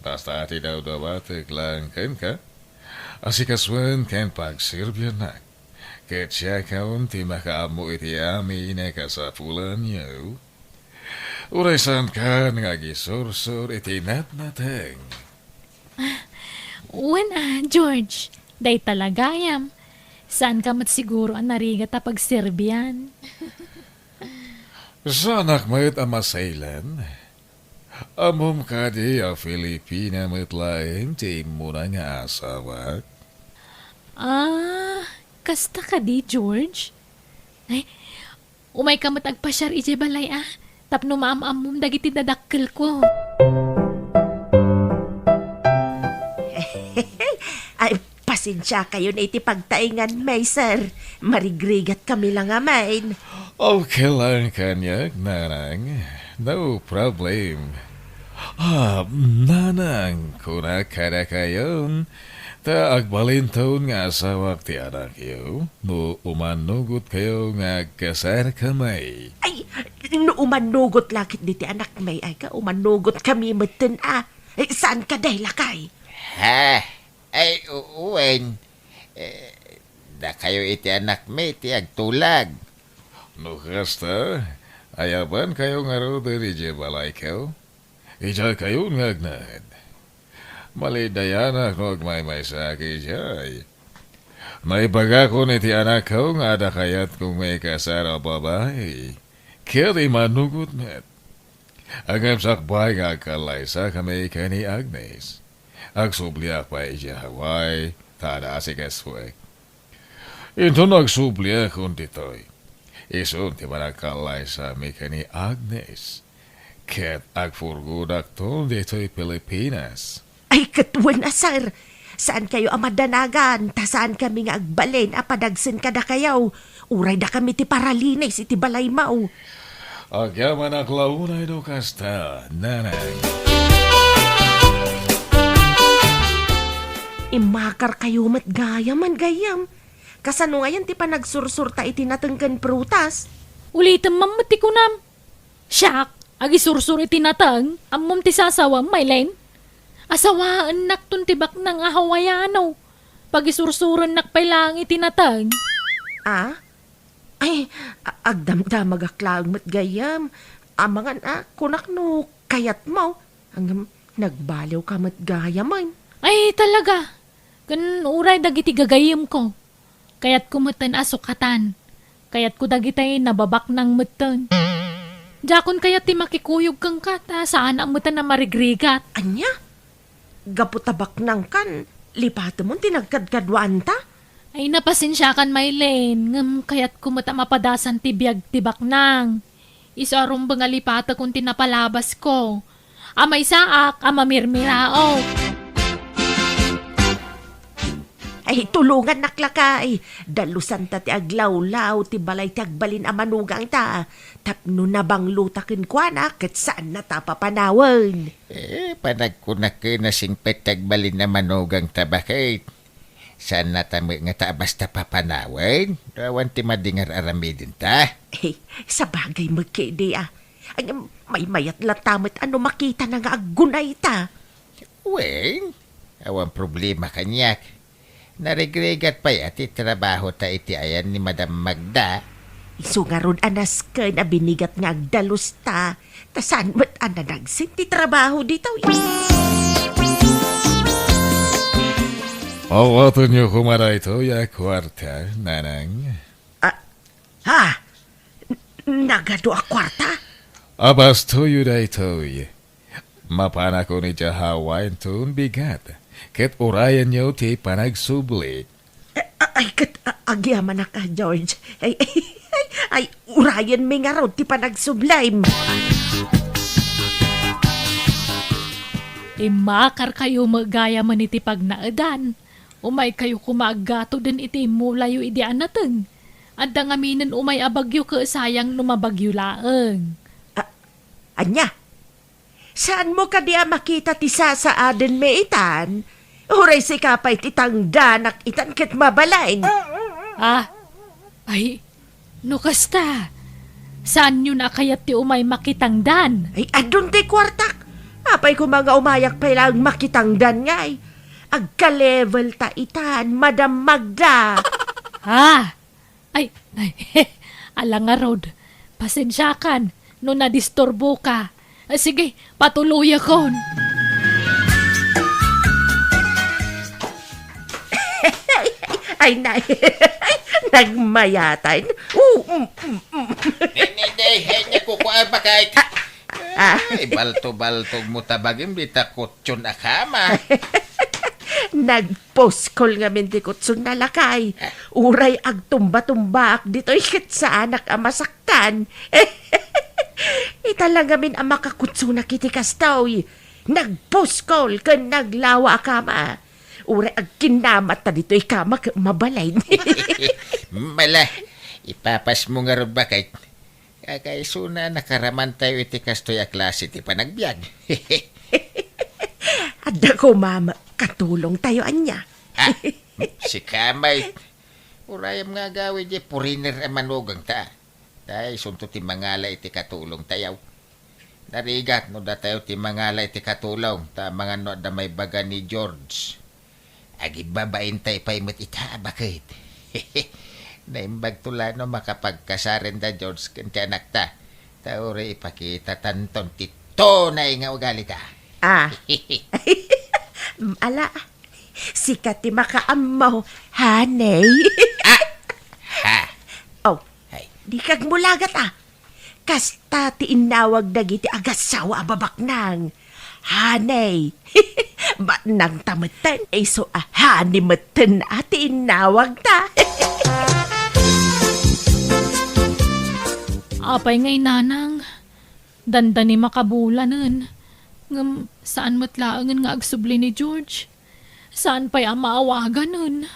Basta ti dawdawatek laeng kenka, asikasuen ken pagserbiannak. Ket siakon ti makaammo iti amin a kasapulanyo. Uray saankan nga agisursor iti natnateng. Wen a, George, dayta la gayam. Saanka met siguro a narigat a pagserbian. Saanak met a masaylen. Ammom kadi a Filipina met laeng ti immuna nga asawak? Ah, kasta kadi, George? Ay, umayka met agpasiar idiay balay a, tapno maam-ammom dagiti dadakkelko. Ay, pasensiakayon iti pagtaenganmi, sir. Marigrigatkami la ngamin. Okay lang kaniak, nanang. No problem. Ah, nanang, kunak kadakayon, ta agbalinton nga asawak ti anakyo, no umannugotkayo nga agkasarkami. Ay, no umannugot la ketdi ti anakmi, ay ka, umannugotkami metten a. Ay, saan ka, day, lakay? Ha? Ay, u-, wen. Eh, dakayo iti anakmi ti agtulag. No kasta, ayabankayo ngaruden idiay balayko? Idiaykayon nga agnaed. Malidayanak no agmaymaysaak idiay. Naibagakon iti anakko nga adda kayatko nga ikasar a babai. Ket imanugot met. Ngem sakbay nga agkallaysakami ken ni Agnes, agsubliak pay idiay Hawaii ta adda asikasuek. Inton agsubliakon ditoy, isun ti managkallaysami ken ni Agnes, ket agpurgodakton ditoy Pilipinas. Ay, ket wen a, sir. Saankayo a madanagan, ta saankami nga agbalin a padagsen kadakayo. Uray dakami ti paralinis iti balaymo. Agyamanak la unay no kasta, nanang. Immakarkayo met gayam, man gayam. Kasano ngayen ti panagsursurta iti nateng ken prutas? Ulitem man met ti kunam. Siak, agisursor iti nateng, ammom ti sasawem, Maylin? Asawaennakton ti baknang a Hawaiano. Pagisursurennak pay laeng iti nateng. Ah? Ay, a-, agdamdamagak laeng met gayyem. Amangan a, kunak no kayatmo. Ngem, nagbaliwka met gayamen. Ay, talaga. Ken uray dagiti gagayyemko. Kayatko metten a sukatan. Kayatko dagiti nababaknang metten. Diakon kayat ti makikuyog kenka ta saanak metten a marigrigat. Ania? Gapu ta baknangkan, lipatemon ti nagkadkaduaanta? Ay, napasensiakan, Maylin, ngem kayatko met a mapadasan ti biag ti baknang. Isu a rumbeng a lipatekon ti napalabasko. A maysaak a mamirmiraok. Ay, tulongannak lakay. Dalusanta ti aglawlaw ti balay ti agbalin a manugangta. Tapno nabanglota kenkuana, ket saannata a papanawen. Eh, panagkunak ken a singpet ti agbalin a manugangta, baket. Saannata met ngata a basta papanawen? Awan ti madi nga ar-aramidenta? Eh, sabagay met ketdi a. Ay, maymayat latta met a no makitana nga aggunayta. Wen, awan problema kaniak. Narigrigat pay a ti trabahota iti ayan ni Madam Magda. Isu ngarud a nasken a binigat nga agdalusta, ta saan met a nanagsen ti trabaho ditoy. Awatenyo koma daytoy a kuarta, Nanang. Ah, ha? N-, nagadu a kuarta? Abastoyo daytoy. Mapanakon idiay Hawaii inton bigat, ket urayenyo ti panagsubli. A-, a-, ay, ket, a-, agyamanak a, George. Ay, ay, ay, urayenmi ngarud ti panagsublim. Immakarkayo met gayamen iti pagnaedan. Umaykayo koma aggatoden iti immulayo idi a nateng. Adda ngaminen umay a bagyo ket sayang no mabagyo laeng. A-, ania? Saanmo kadi a makita ti sasaadenmi itan? Uray sika pay ti tangdanak itan ket mabalin. Ah, ay, no kasta, saanyon a kayat ti umay makitangdan? Ay, adun ti kuartak. Apay koma nga umayak pay laeng makitangdan ngay? Agka-level ta itan, Madam Magda. Ah, Ay, ay, ala ngarud. Pasensiakan no nadisturboka. Ah, sige, patuloyakon. Ay, nay. Nagmayatan. Oo, mm, mm, mm. Ni, ni, ni, henya ko ko abakay. Ah. Ay, balto-baltog mo tabagim, di ta kutson a kama. Nagpuskol ngamin ti kutson na lakay. Ah. Uray agtumba-tumbaak ditoy ket saanak a masaktan. Ita lang ngamin a makakutsonak iti kastoy. Nagpuskol ken naglawa a kama. Uray agkinnamat ta ditoy kama ket mabalin. Mala, ipapas mo ngarud bakay. Kakaisuna, nakaramantayo iti kastoy a klase ti panagbiag. Adda koma met katulongtayo ania? Ha? Sika met. Urayem nga agawid, eh, puriner a manugangta. Ta isunto ti mangala iti katulongtayo. Narigat no datayo ti mangala iti katulong, ta amangan no adda maibaga ni George. Agibbabaintay pay met ita a baket. Naimbagto la no makapagkasarenda, George, ken ti anakta. Ta uray ipakitatanton ti tunay nga ugalita. Ah. Mm, ala, sika ti makaammo, honey. Ah! Ha? Oh, ay, dika agmulagat, ah. Kasta ti innawag dagiti agassawa a babaknang. Honey. Baknangta metten, isu a honey metten a ti innawagta. Apay ngay, Nanang, dandani makabulanen. Ngem saan met laengen nga agsubli ni George. Saan pay a maawaganen?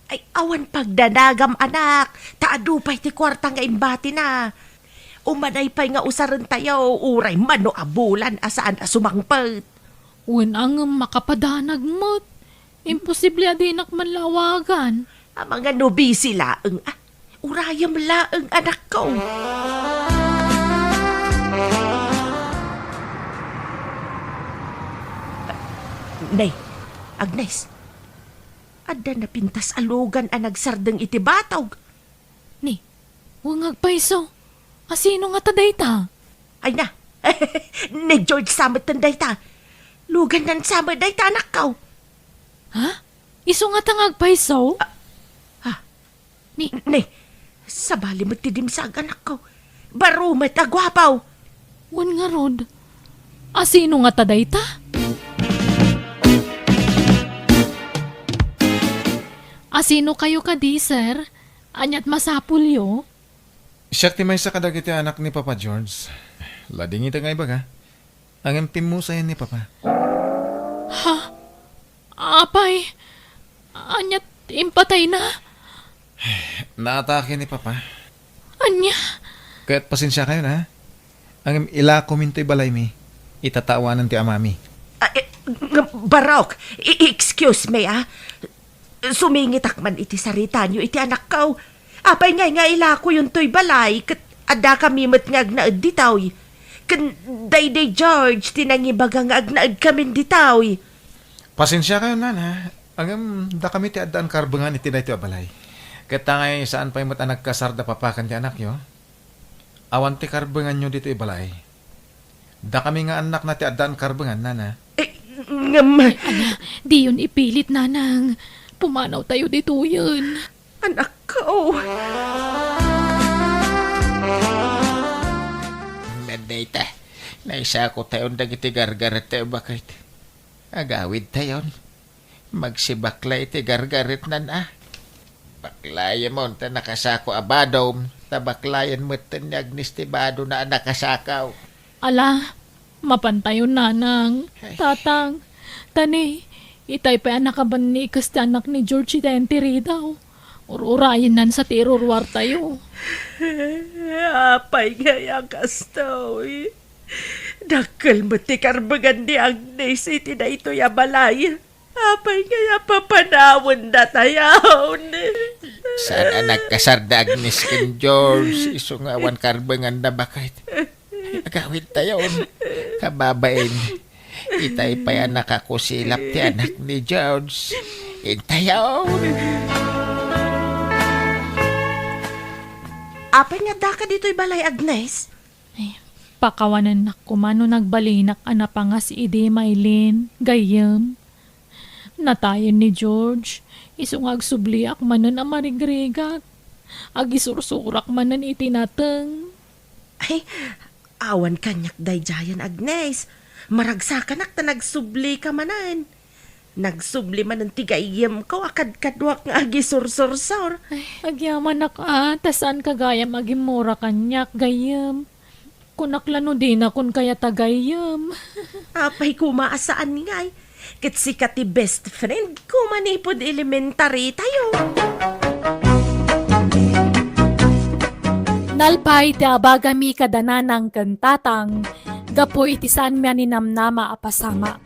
Ay, awan pagdanagam, anak, ta adu pay ti kuarta nga imbatina. Umanay pay nga usarentayo, uray mano a bulan a saan a sumangpet. Wen a ngem makapadanag met. Imposible a dinak man la awagan. Amangan no busy laeng, ah. Urayem laeng, anakko. Nay, Agnes, adda napintas a lugan a nagsardeng iti batog. Ni, wen nga agpayso. Asino ngata dayta? Ay na, ni George sa metten dayta. Lugannan sa met dayta, anakko. Ha? Isu ngata nga agpayso? Ah, ah. Ni, Ni, sabali met ti dimsag, anakko. Baro met a guapo. Wen ngarud, asino ngata dayta? Asino kayo kadi, sir? Aniat masapulyo? Siak ti maysa kadagiti anak ni Papa George. Ladingita nga ibaga. Ngem pimmusayen ni Papa. Ha? Apay, ania ti impatayna? Naatake ni Papa. Ania? Ket pasensiakayon, ha? Ngem ilakomin toy balaymi. Itatawanan ti amami. Ah, eh, ng-, Barok, i-, excuse me, ah. Sumingitak man iti saritayo iti anakko. Apay ngay nga ilakoyon toy balay ket addakami met nga agnaed ditoy? Ken daydi George ti nangibaga nga agnaedkamin ditoy. Pasensiakayon, nana. Ngem dakami ti addaan karbengan iti daytoy a balay. Ket ta ngay saan pay met a nagkasar da papa ken ti anakyo. Awan ti karbenganyo ditoy balay. Dakami nga annakna ti addaan karbengan, nana. Eh, ngem Ay, ala, diyon ipilit, nanang. Pumanawtayo ditoyen. Anakko. Dayta, naisakotayon dagiti gargaretta, baket. Agawidtayon. Magsibakla iti gargaretnan a. Baklayen mon ta nakasako a badom, ta baklayen metten ni Agnes ti badona a nakasako. Ala, mapantayon, nanang, Ay. Tatang. Ta ni, itay pay a nakabannikes ti anak ni George iti entiridaw. Ur-urayennan sa ti iruruartayo. Apay ngay a kastoy? Dakkel met ti karbengan ni Agnes iti daytoy a balay. Apay ngay a papanawendatayon? Saan a nagkasar da Agnes ken George, isu nga awan karbenganna, baket. Agawidtayon, kababain. Itay pay a nakakusilap ti anak ni George. Intayon. Apay nga addaka ditoy balay, Agnes? Ay, pakawanennak koma no nagbalinak a napangas idi, Maylin, gayyem. Natayen ni George, isu nga agsubliak manen a marigrigat. Agisursurak manen iti nateng. Ay, awan kaniak daydiayen, Agnes. Maragsakanak ta nagsublika manen. Nagsubli manen ti gayyemko a kadkaduak nga agisursursor. Ay, agyamanak a, ta saanka gayam agimmura kaniak, gayyem. Kunak la no dinakon kayat a gayyem. Apay koma a saan ngay? Ket sika ti best friend ko manipud elementary tayo. Nalpay ti abagami kada nanang ken tatang gapu iti saanmi a ninamnama a pasamak.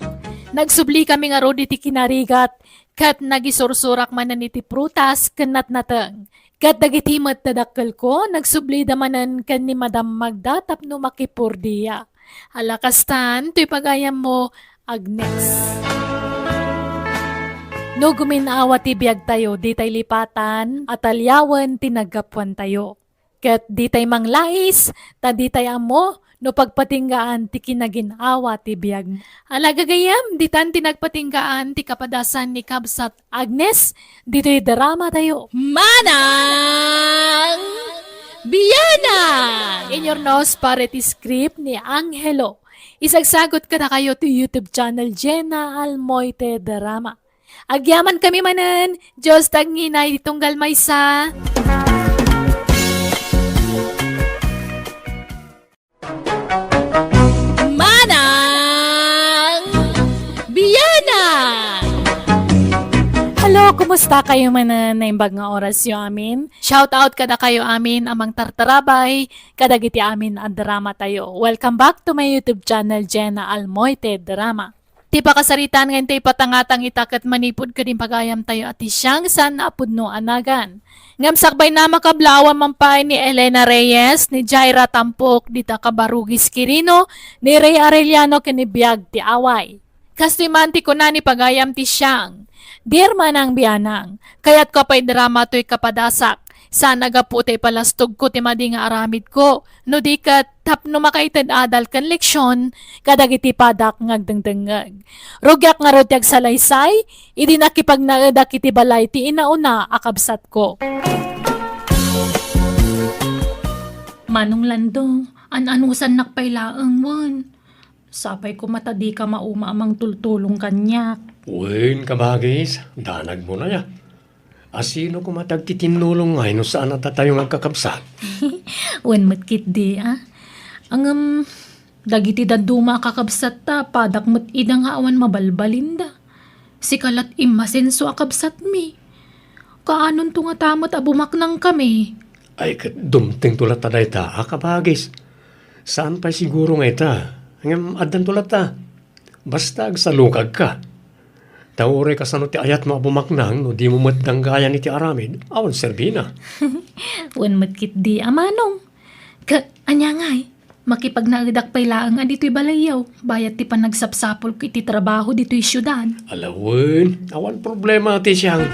Nagsublikami ngarud iti kinarigat ket nagisursurak manen iti prutas ken natnateng. Ket dagiti met dadakkelko, nagsublida manen ken ni Madam Magda tapno makipurdia. Ala kastan, toy pagayammo, Agnes. No gumin-awa ti biagtayo, ditay lipatan a taliawen ti naggapuantayo. Ket ditay manglais, ta ditay ammo no pagpatinggaan ti kinagin-awa ti biag. Ala gagayyem, ditan ti nagpatinggaan ti kapadasan ni Kabsat Agnes ditoy drama tayo. Manang Bianang! In your nose, pare ti script ni Angelo. Isagsagot kadakayo ti YouTube channel Jenna Almoite Drama. Agyamankami manen, Dios ti agnginay ti tunggal maysa. Manang Bianang! Hello, kumusta kayo manen? Naimbag nga orasyo amin. Shout out kada kayo amin a mangtartarabay kadagiti amin a drama tayo. Welcome back to my YouTube channel, Jenna Almoite Drama. Ti pakasaritaan nga intay ipatangatang ita ket manipud ken impagayamtayo a ti siang saan a pudno a nagan. Ngem sakbayna, makablawan man pay ni Elena Reyes, ni Jaira Tampok, dita Kabarugis Quirino, ni Ray Arellano ken ni Biag ti Away. Kastoy man ti kuna ni pagayam ti siang, "Dear Manang Bianang, kayatko a pay drama toy kapadasak. Saan a gapu ta ipalastogko ti madi nga aramidko, no di ket tapno makaited adal ken leksion kadagiti padak nga agdengdengngeg. Rugiak ngarud ti agsalaysay, idi nakipagnaedak iti balay ti inauna a kabsatko." Manong Lando, an-anusannak pay laeng wen. Sapay koma ta dika mauma a mangtultulong kaniak. Wen, kabagis, danagmo na ya. A sino koma ti agtitinnulong ngay no saan a datayo nga agkakabsat? Wen met ketdi, a. Ngem, dagiti dadduma a kakabsatta, padak met ida nga awan mabalbalinda. Sika lat immasenso a kabsatmi. Kaanonto ngata met a bumaknangkami? Ay, ket dumtengto latta dayta a kabagis. Saan pay siguro nga ita, ngem addanto latta. Basta agsalukagka. Ta uray kasano ti ayatmo a bumaknang no dimo met danggayan iti aramid, awan serbina. Wen met ketdi a manong. Ka, ania ngay? Makipagnaedak pay laeng a ditoy balayyo, bayat ti panagsapsapulko iti trabaho ditoy siudad. Ala wen, awan problema ti siang.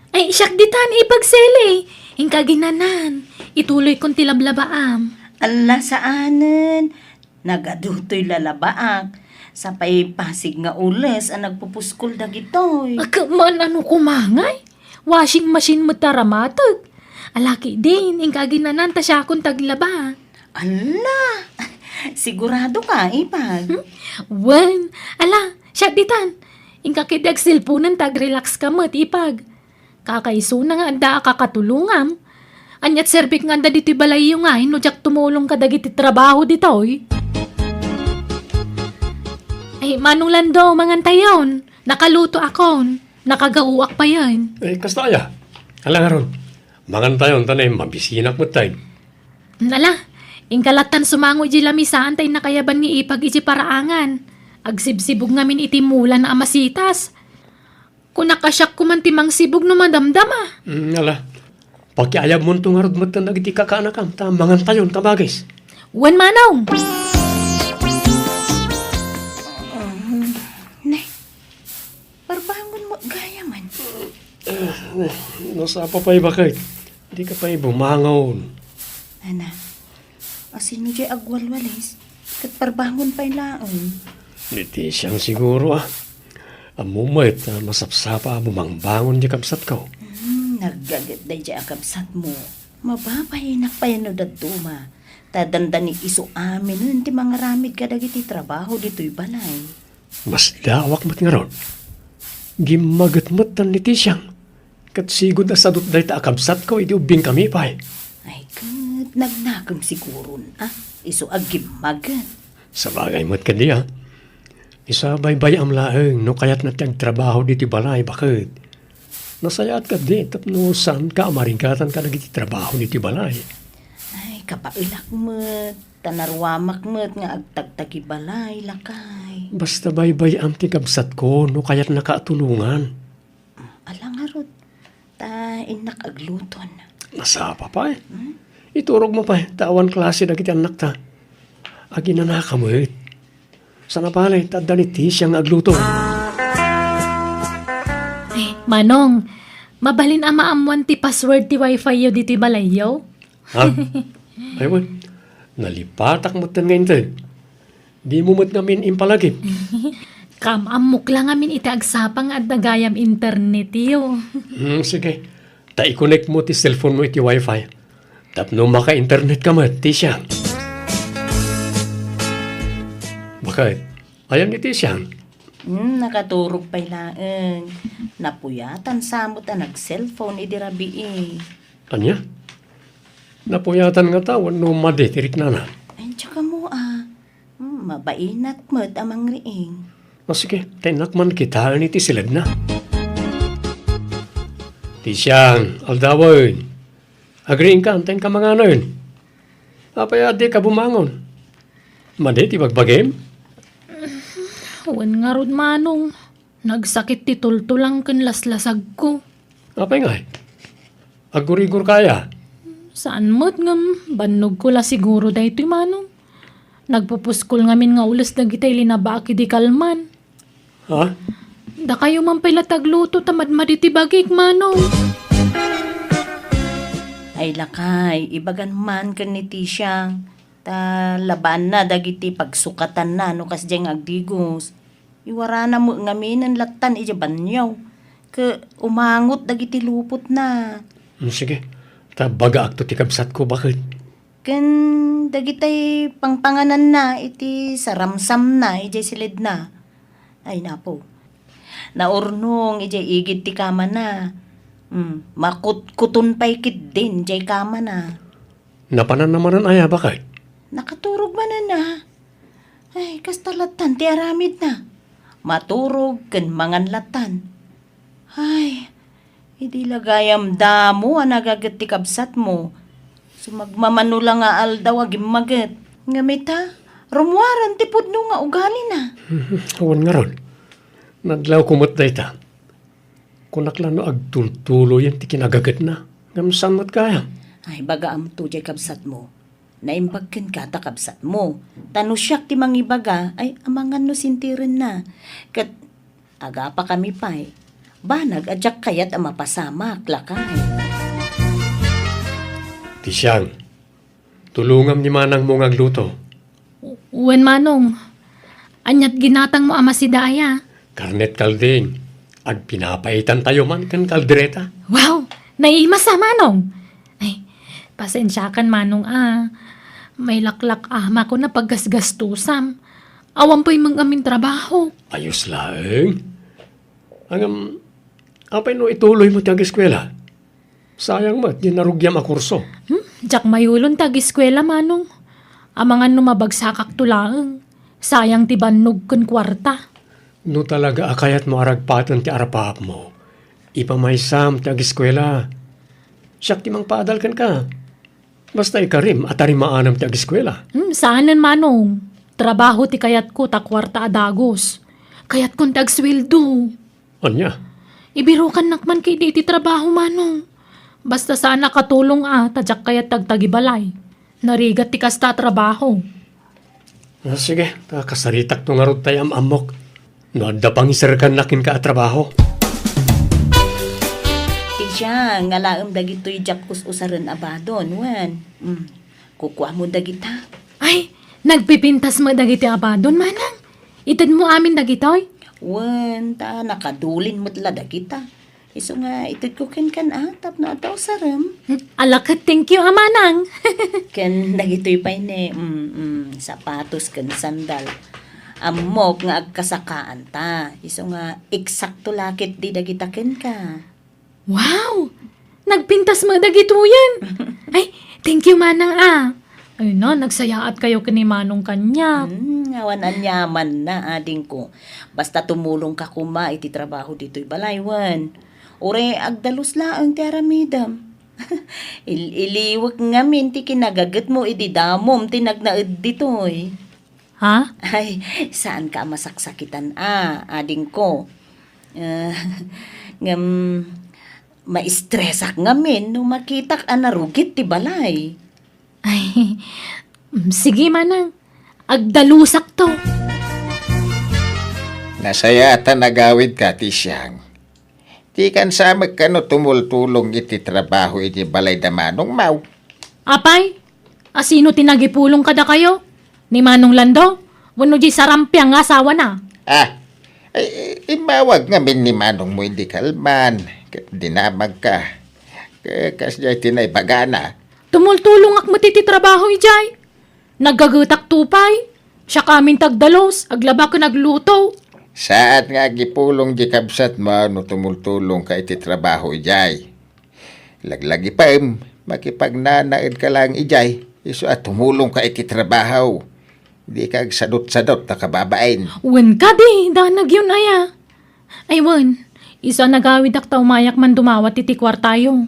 Ay, siak ditan, ipagsele. Inka aginanan. Ituloykon ti lablabaam. Ala, saanen. Nagadu toy lalabaak. Sapay pasig nga ules a nagpupuskol dagitoy. Agka man ano kumangay? Washing machine met ta ramateg. Ala ketdin, inka aginanan ta siakon ti aglaba. Ala! Sigurado ka, Ipag? Hmm? Wen, ala, siak ditan. Inka ketdi agselponen ta agrelax ka met, Ipag. Kakaisuna nga adda a kakatulongam. Aniat serbik nga adda ditoy balayyo ngay no diak tumulong kadagiti trabaho ditoy? Ay, Manong Lando, mangantayon. Nakaluto akon. Nakagaoak payen. Eh, kasta aya? Ala ngarud. Mangantayon, ta ne, mabisinak met tayo. Ala, inka lattan sumango iti lamisaan ta innakayaban ni Ipag iti paraangan. Agsibsibog ngamin iti mulan a masitas. Kunak a siak koman ti mangsibog no madamdama. Mm, ala. Pakiayabmonto ngarud metten dagiti kakaanakam, ta mangantayon, kabagis. Wen, manong! Mm, ne, parbangon mo gayamen. Eh, nasapa pay, baket. Dika pay bumangon. Ana, asino diay agwalwalis? Ket parbangon pay laeng. Ni Tisiang siguro, a. Ammo met a masapsapa a bumangbangon diay kabsatko. Hmm, naggaget daydiay a kabsatmo. Mababainnak pay no dadduma. Ta dandani isu aminen ti mangaramid kadagiti trabaho ditoy balay. Masdawak met ngarud. Gimmaget met ni Tisiang. Ket sigud a sadut dayta a kabsatko idi ubbingkami pay. Ay, ket nagnakem siguron, a? Isu a gimmaget. Sabagay met kadi, a? Isu a baybay-am laeng no kayatna ti agtrabaho ditoy balay, baket. Nasayaat kadi tapno saanka a marigatan kadagiti trabaho ditoy balay. Ay, kapaelak met. Ta naruamak met nga agtagtagibalay, lakay. Basta baybay-am ti kabsatko no kayatnaka a tulongan. Ala ngarud, ta innak agluton. Nasapa pay. Hmm? Iturogmo pay, ta awan klase dagiti annakta. Aginanaka met. Sana pay, ta adda ni Tisia nga agluto. Ay, Manong, mabalin a maammoan ti password ti wifi yo ditoy balayyo? Ha? Ay, wen. Nalipatak met nga inted. Dimo met ngamin impalagip. Kaam-ammok la ngamin iti agsapa nga adda gayam internet yo. Hmm, sige. Ta i-connect mo ti cellphone mo iti wifi. Tapno maka-internet ka met, Tisia. Baket? Ayan ni Tisia. Hmm, nakaturog pay laeng. Napuyatan sa met a nag-cellphone idi rabii. Ania? Napuyatan ngata wenno madi ti riknana? Ay, diak ammo, a. Hmm, mabainak met a mangriing. O, sige, ta innak man kitaen iti siledna. Tisiang, aldawen. Agriingka, ta inka manganen. Apay a dika bumangon? Madi ti bagbagim? Wen ngarud, Manong, nagsakit ti tultulang ken laslasagko. Apay ngay? Aggurigor kaya? Saan met ngem, bannogko la siguro daytoy, Manong. Nagpupuskol ngamin nga ules dagitay linabaak idi kalman. Ha? Dakayo man pay la ti agluto ta madmadi ti bagik, Manong. Ay, lakay, ibagan man ken ni Tisiang, ta labaanna dagiti pagsukatanna no kasdiay nga agdigos. Iwarana met ngaminen lattan idiay banio, ket umangot dagiti lupotna. Mm, sige, ta bagaakto ti kabsatko, baket. Ken dagitay pangpangananna iti saramsamna idiay siledna. Ay, napo. Naurnong idiay igid ti kamana. Hmm, makutkuton pay ketdin diay kamana. Napananna manen aya, baket? Nakaturog manen a. Ay, kasta lattan ti aramidna. Maturog ken mangan lattan. Ay, idi la gayam damo a nagaget ti kabsatmo. Sumagmamano la nga aldaw a gimmaget. Ngem ita, rummuaren ti pudno nga ugalina. Wen ngarud, nadlawko met dayta. Kunak la no agtultuloyen ti kinagagetna, ngem saan met gayam? Ay, bagaamto diay kabsatmo. Naimbag kenka ta kabsatmo. Ta no siak ti mangibaga, ay, amangan no sintirenna. Ket agapakami pay. Banag a diak kayat a mapasamak, lakay. Tisiang, tulongam ni manangmo nga agluto. Wen, Manong. Aniat ginatangmo a masida aya? Karnet kalding. Agpinapaitantayo man ken kaldereta. Wow! Naimas a, Manong! Ay, pasensiakan, Manong a. Mailaklak-amako a paggasgastusam. Awan pay met ngamin trabaho. Ayos laeng. Ngem, apay no ituloymo ti ageskuela? Sayang met diay narugiam a kurso. Hmm? Diak mayulon ti ageskuela, Manong. Amangan no mabagsakakto laeng. Sayang ti bannog ken kuarta. No talaga a kayatmo a ragpaten ti arapaapmo, ipamaysam ti ageskuela. Siak ti mangpaadal kenka. Basta ikarim a tarimaanam ti ageskuela. Hmm, saanen, Manong. Trabaho ti kayatko ta kuarta a dagus. Kayatkon ti agsueldo. Ania? Ibirukannak man ketdi iti trabaho, Manong. Basta saan a katulong a, ta diak kayat ti agtagibalay. Narigat ti kasta a trabaho. Ah, sige, ta kasaritakto ngarud tay am-ammok. No adda pangiserkanna kenka a trabaho. Ti siya, nga laem dagitoy diak us-usaren a badon, wen. Mm. Kukuamo dagita. Ay, nagpipintas met dagiti a badon, Manang. Itedmo amin dagitoy? Wen, ta nakadulin met la dagita. Isu nga itedko kenkan a, tapno adda usarem. Hmm, ala ket thank you a, Manang. Ken dagitoy pay ne, mm, mm, sapatos ken sandal. Ammok nga agkasakaanta. Isu nga eksakto la ketdi dagita kenka. Wow! Nagpintas met dagitoyen. Ay, thank you, Manang a. Ay na, nagsayaat kayo ken ni Manong kaniak. Hmm, awan aniamanna, adingko. Basta tumulongka koma iti trabaho ditoy balay, wen. Uray agdalus laeng ti aramidem. Il-iliwek ngamin ti kinagagetmo idi damom ti nagnaed ditoy. Ha? Ay, saanka a masaksakitan a, adingko. Eh, ngem, maistresak ngamin no makitak a narugit ti balay. Ay, mm, sige, Manang. Agdalusakto. Nasayaat a nagawidka, Tisiang. Dikan sa met kano tumultulong iti trabaho iti balay da Manong Mau. Apay, asino ti nagipulong kadakayo? Ni Manong Lando? Wenno di sarampiang nga asawana? Ah, ay, immawag ngamin ni Manongmo idi kalman, ket dinamagka. Ka-, kasdiay ti naibagana. Tumultulongak met iti trabaho idiay. Naggagetak tupay. Siak amin ti agdalus, aglaba ken agluto. Saat nga agipulong di kabsatmo no tumultulongka iti trabaho idiay. Laglagipem, makipagnanaedka laeng idiay, isu a tumulongka iti trabaho. Dika agsadutsadut a kababain. Wen kadi, danagyon aya. Ay wen, isu a nagawidak ta umayak man dumawat iti kuartayo.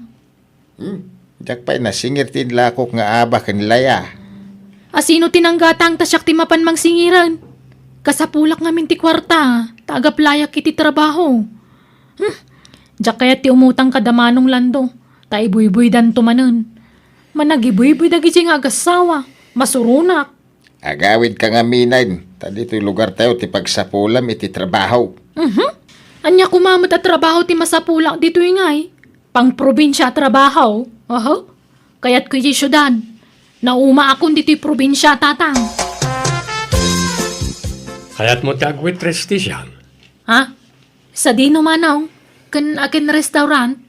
Hmm, diak pay nasingir ti inlakok nga aba ken laya. Asino ti nanggatang ta siak ti mapan mangsingiran? Kasapulak ngamin ti kuarta, ta agaplayak iti trabaho. Hmm, diak kayat ti umutang kada Manong Lando, ta ibuybuydanto manen. Managibuybuy dagiti nga agassawa, masuronak. Agawidka ngamin, ta ditoy lugartayo ti pagsapulam iti trabaho. Mhm. Ania koma met a trabaho ti masapulak ditoy ngay? Pangprobinsia a trabaho. Aha. Kayatko iti siudad. Naumaakon ditoy probinsia, Tatang. Kayatmo ti agwaitress, Tisiang? Ha? Sadino, Manong? Ken akin restaurant?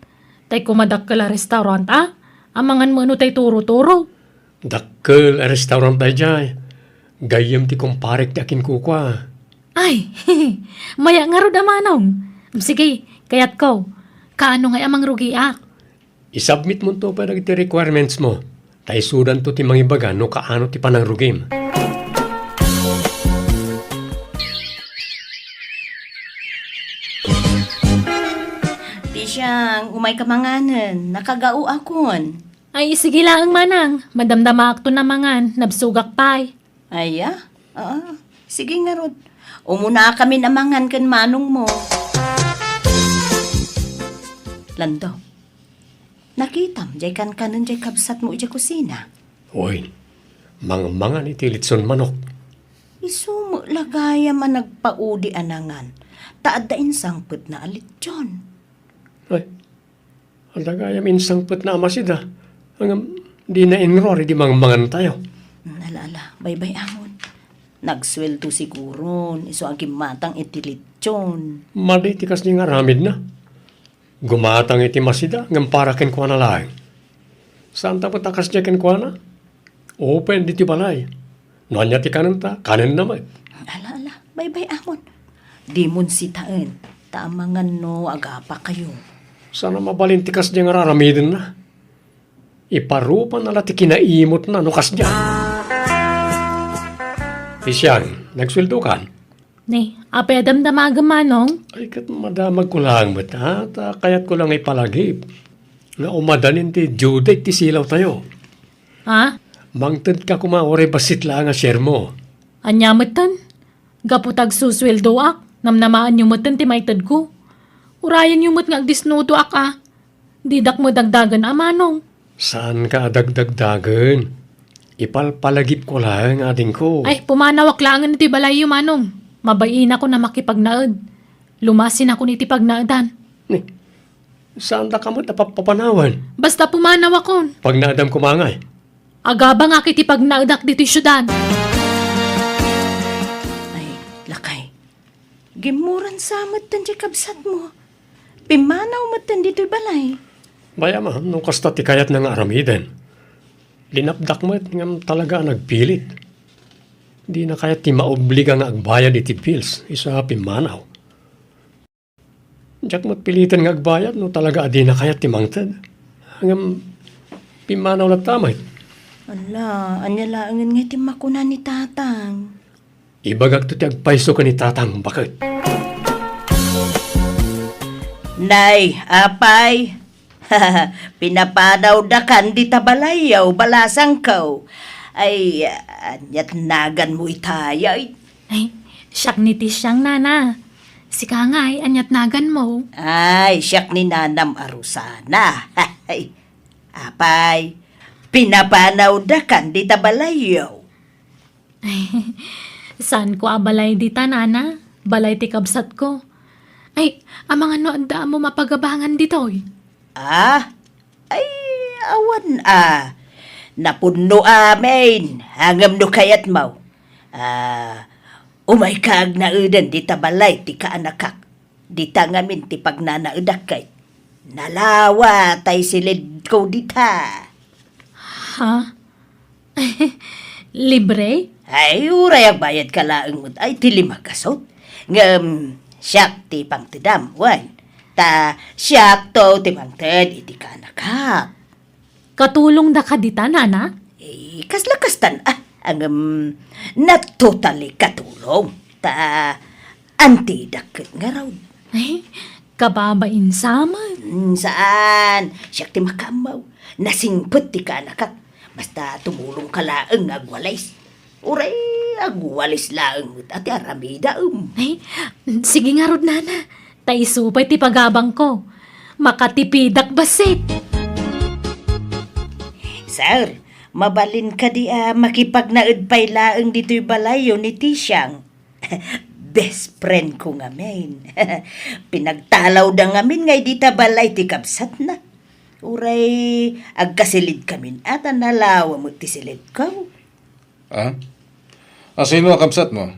Tay koma dakkel a restaurant, a? Amangan met no tay turo-turo. Dakkel a restaurant daydiay. Gayyem ti kumparek ti akinkukua. Ay, maya ngarud a Manong. Sige, kayatko. Kaano ngay a mangrugiak? Isubmitmonto pay dagiti requirements mo. Ta isudanto ti mangibaga no kaano ti panangrugim. Tisiang, umayka manganen. Nakagaoakon. Ay, sige laeng, Manang. Madamdamaakton a mangan. Nabsogak pay. Aya? Ah, sige ngarud. Umunakamin a mangan ken manongmo. Lando, nakitam diay kankanen diay kabsatmo idiay kusina? Wen, mangmangan iti litson manok. Isu met la gayam a nagpaudi a nangan, ta adda insangpetna a litson. Ay, adda gayam insangpetna a masida, ngem dina inruar idi mangmangantayo. Hmm, ala, ala, baybay-amon. Nagsueldo siguron, isu a gimmatang iti litson. Madi ti kasdi nga aramidna. Gumatang iti masida, ngem para kenkuana laeng. Saanta met a kasdiay kenkuana? Open ditoy balay. No ania ti kanenta, kanenna met. Ala, ala, baybay-amon. Dimon sitaen, ta amangan no agapakayo. Saan a mabalin ti kasdiay nga araramidenna. Iparupana la ti kinaimutna no kasdiay. Tisiang, nagsueldokan? Ne, apay a damdamagem, Manong? Ay, ket madamagko laeng met, ha? Ta kayatko la nga ipalagip nga umadanin ti due date ti silawtayo. Ha? Mangtedka koma uray bassit laeng a share mo. Ania metten? Gapu ta agsusueldoak, namnamaenyo metten ti maitedko. Urayenyo met nga agdisnudoak a. Didak met dagdagen a, Manong. Saanka a dagdagdagen. Ipalpalagipko laeng, adingko. Ay, pumanawak laengen iti balayyo, Manong. Mabainakon a makipagnaed. Lumasinakon iti pagnaedan. Ni, saandaka met a papapanawen? Basta pumanawakon. Pagnaedam koma ngay? Agabangak iti pagnaedak ditoy siudad. Ay, lakay. Gimmuran sa metten ti kabsatmo. Pimmanaw metten ditoy balay. Bay-am a, no kasta ti kayatna nga aramiden. Linapdak met ngem talaga a nagpilit. Dina kayat ti maobliga nga agbayad iti bills, isu a pimmanaw. Diak met piliten nga agbayad no talaga a dina kayat ti mangted. Ngem pimmanaw latta met. Ala, ania laengen nga ti makuna ni Tatang? Ibagakto ti agpayso ken ni Tatang, baket. Nay, apay, pinapanawdakan dita balayyo, balasangko. Ay, aniat naganmo itay? Ay, siak ni Tisiang, Nana. Sika ngay, aniat naganmo? Ay, siak ni Nanam a Rosana. Ay, apay, pinapanawdakan dita balayyo. Saanko a balay dita, Nana. Balay ti kabsatko. Ay, amangan no adda ammo mapagabangan ditoy? Ah? Ay, awan a. Napunno amin. Ngem no kayatmo, ah, umayka agnaeden dita balay ti kaanakak. Dita ngamin ti pagnanaedak ket nalawa tay silidko dita. Ha? Libre? Ay, uray agbayadka laeng met ay ti lima gasut. Ngem siak ti pangtedam, wen. Ta siakto ti mangted iti kaanakak. Katulongdaka dita, Nana? Eh, kasla kastan, ah, ngem, not totally katulong. Ta, antidak ket ngarud. Ay, kababain sa met. Hmm, saan? Siak ti makaammo. Nasingpet ti kaanakak. Basta tumulongka laeng nga agwalis. Uray, Agwalis laeng met a ti aramidaem. Ay, sige ngarud, nana. Ta isu pay ti pagabangko. Makatipidak bassit. Sir, mabalin kadi a makipagnaed pay laeng ditoy balayyo ni Tisiang? Best friend ko ngamin. Pinagtalawda ngamin nga idi ta balay ti kabsatna. Uray agkasilidkamin a ta nalawa met ti silidko. Ah? A sino a kabsatmo?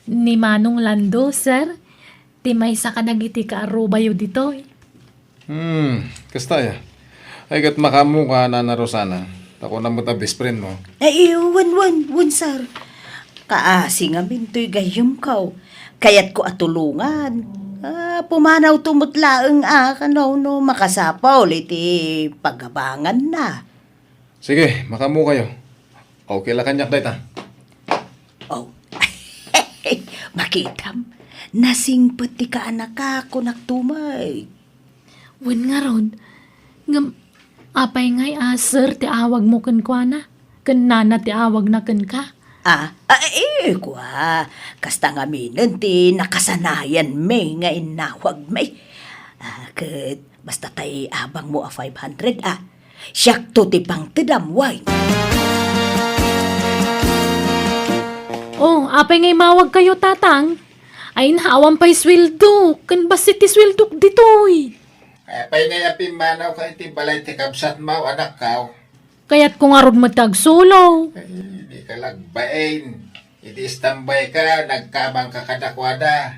Ni Manong Lando, sir. Ti maysa kadagiti kaarubayo ditoy. Hmm, kasta aya. Ay, ket makaammoka, Nana Rosana. Ta kunam met a best friend mo. Ay, wen, wen, wen, sir. Kaasi ngamin toy gayyemko. Kayatko a tulongan. Ah, pumanawto met laeng a, kano no makasapul iti pagabanganna. Sige, makaammokayo. Okay la kaniak dayta. Oh. Makitam, nasingpet ti kaanaka, kunak tumay. Wen ngarud, ngem apay ngay a sir ti awagmo kenkuana? Ken nana ti awagna kenka? Ah, ah, eh, kua, kasta ngaminen ti nakasanayanmi nga innawagmi. Ah, ket basta tay abangmo a five hundred, ah. Siakto ti pangtedam, wen. Oh, apay ngay mawagkayo, Tatang? Ay, awan pay sueldo. Ken bassit ti sueldok ditoy. Apay ngay a pimmanawka iti balay ti kabsatmo, anakko? Kayatko ngarud met ti agsulo. Ay, dika la agbain. Iti istambayka, nagkabangka kadakuada.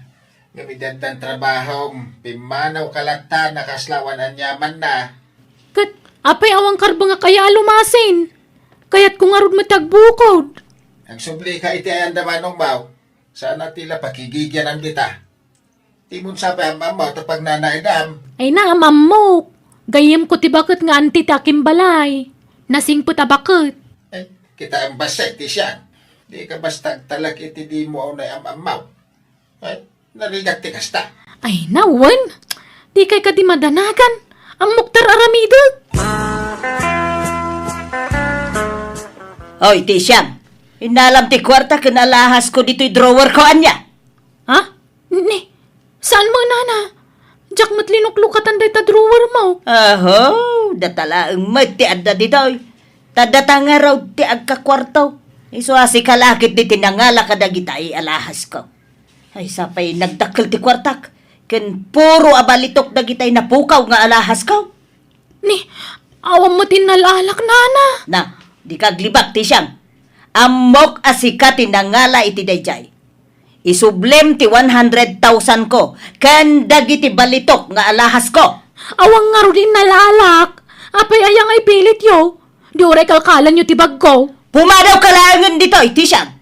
Ngem idi addan trabahom, pimmanawka latta a kasla awan aniamanna. Ket apay awan karbengak aya a lumasin? Kayatko ngarud met ti agbukod. Agsublika iti ayanna, manongmo. Saan a ti la pakigigianam dita. Timon sa pay am-ammo ta pagnanaedam. Ay, naam-ammok. Gayyemko ti baket nga anti ti akimbalay. Nasingpet a baket. Ay, kitaem bassit, Tisiang. Dika basta agtalek iti dimo unay am-ammo. Ay, narigat ti kasta. Ay, nawen. Dikay kadi madanagan. Ammok ti ar-aramidek. Oy, Tisiang. Innalam ti kuarta ken alahas ko ditoy drawer ko, ania? Ha? Ni, saan mo, nana? Diak met linuklukatan dayta drawer mo. Aho, data laeng met ti adda ditoy. Ta data ngarud ti agkakuarto. Isu a sika la ket ti nangala kadagita ay alahas ko. Ay, sapay nagdakkel ti kuartak. Ken puro a balitok dagitay napukaw nga alahas ko. Ni, awan met innal-alak, nana. Na, dika aglibak, Tisiang. Ammok a sika ti nangala iti daydiay. Isublem ti one hundred thousand ko ken dagiti balitok nga alahas ko. Awan ngarud innal-alak. Apay aya nga ipilityo? Di uray kalkalanyo ti bagko. Pumadawka laengen ditoy, Tisiang.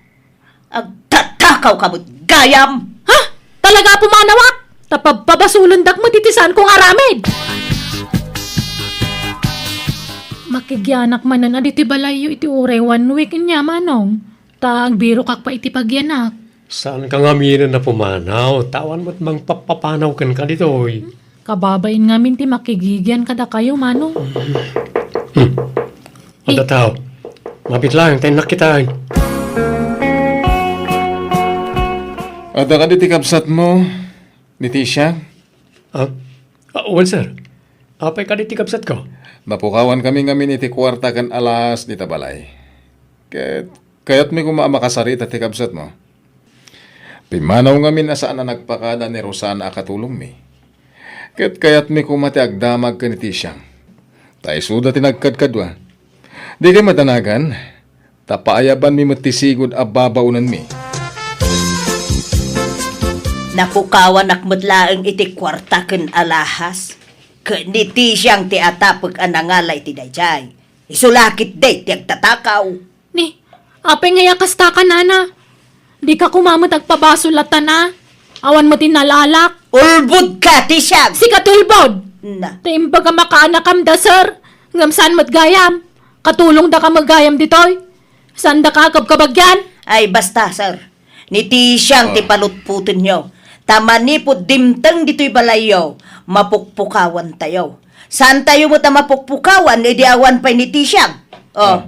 Agtatakawka met gayam! Ha? Talaga a pumanawak? Ta pabpabasolendak met iti saanko nga aramid! Makigianak manen a ditoy balayyo iti uray one week ania, manong. Ta agbirokak pay iti pagianak. Saanka ngaminen a pumanaw, ta awan met mangpappapanaw kenka ditoy. Kababain ngamin ti makigigian kadakayo, manong. Hmm. Adda tao. Mabit laeng ta innak kitaen. Adda kadi ti kabsatmo, ni Tisha? Ah? Ah, well, sir. Apay kadi ti kabsatko? Napukawannami ngamin iti kuarta ken alahas dita balay. Ket kayatmi koma a makasarita ti kabsatmo. Pimmanaw ngamin a saan a nagpakada ni Rosana a katulongmi. Ket kayatmi koma ti agdamag ken ni Tisiang. Ta isuda ti nagkadkadua. Dikay madanagan, ta paayabanmi met ti sigud a babaonanmi. Napukawanak met laeng iti kuarta ken alahas. Ket ni Tisiang ti atapek a nangala iti daydiay. Isu la ketdi ti agtatakaw. Ni, apay ngay a kasta ka, nana? Dika koma met agpabasol latta a. Awan met innal-alak. Ulbodka, Tisiang! Sika ti ulbod! Na. Ta imbag a makaanakam da, sir. Ngem saan met gayam? Katulongdaka met gayam ditoy. Saandaka a kabkabagian? Ay, basta, sir. Ni Tisiang ti palutpotenyo. Ta manipud dimteng ditoy balayyo, mapukpukawantayo. Saantayo met a mapukpukawan idi awan pay ni Tisiang. Oh. Ah.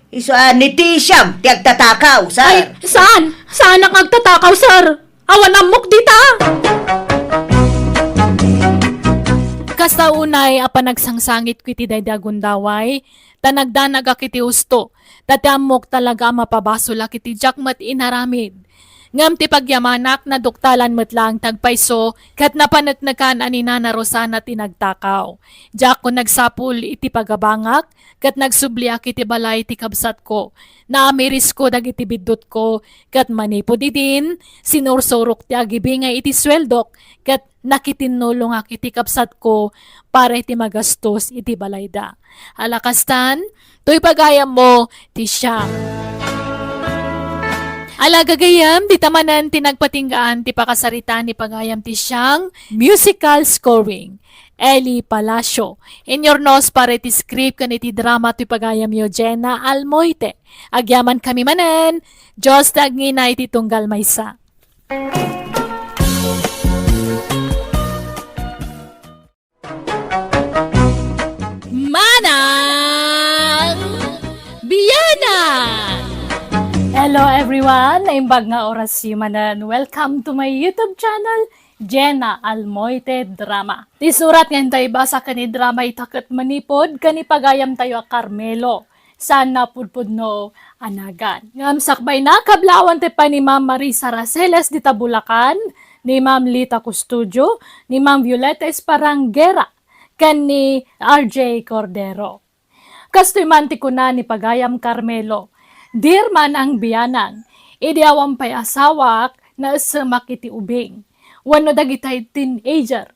Isu a ni Tisiang ti agtatakaw, sir. Ay, saan? Saanak nga agtatakaw, sir? Awan ammok dita! Kasta unay a panagsangsangitko iti daydi a gundaway, ta nagdanagak iti husto, ta ti ammok talaga a mapabasolak iti diak met inaramid. Ngem ti pagyamanak, naduktalan met laeng ti agpayso, ket napaneknekan a ni Nana Rosana ti nagtakaw. Diakon nagsapul iti pagabangak, ket nagsubliak iti balay ti kabsatko. Naamirisko dagiti biddutko, ket manipud idin, sinursurok ti agibingay iti sueldok, ket nakitinnulongak iti kabsatko para iti magastos iti balayda. Ala kastan, toy pagayammo, Tisiang. Ala gagayam, dita manen ti nagpatinggaan ti pakasaritaan ni pagayam Tisiang, musical scoring. Eli Palacio. Inurnos para iti script ken iti drama ti pagayamyo, Jenna Almoite. Agyamankami manen, Dios ti agngina iti tunggal maysa. Manang Bianang! Hello everyone! Naimbag nga orasyo manen. Welcome to my YouTube channel, Jenna Almoite Drama. Ti surat nga intayo ibasa ken idrama ita ket manipud ken ni pagayamtayo a Carmelo. Saan napudpudno a nagan. Ngem sakbayna, kablaawanta pay ni Ma'am Marisa Raceles dita Bulacan, ni Ma'am Lita Custodio, ni Ma'am Violeta Esparangera, ken ni R J Cordero. Kastoy man ti kuna ni pagayam Carmelo, "Dear Manang Bianang, idi awan pay asawak, naessemak iti ubing wenno dagitay teenager.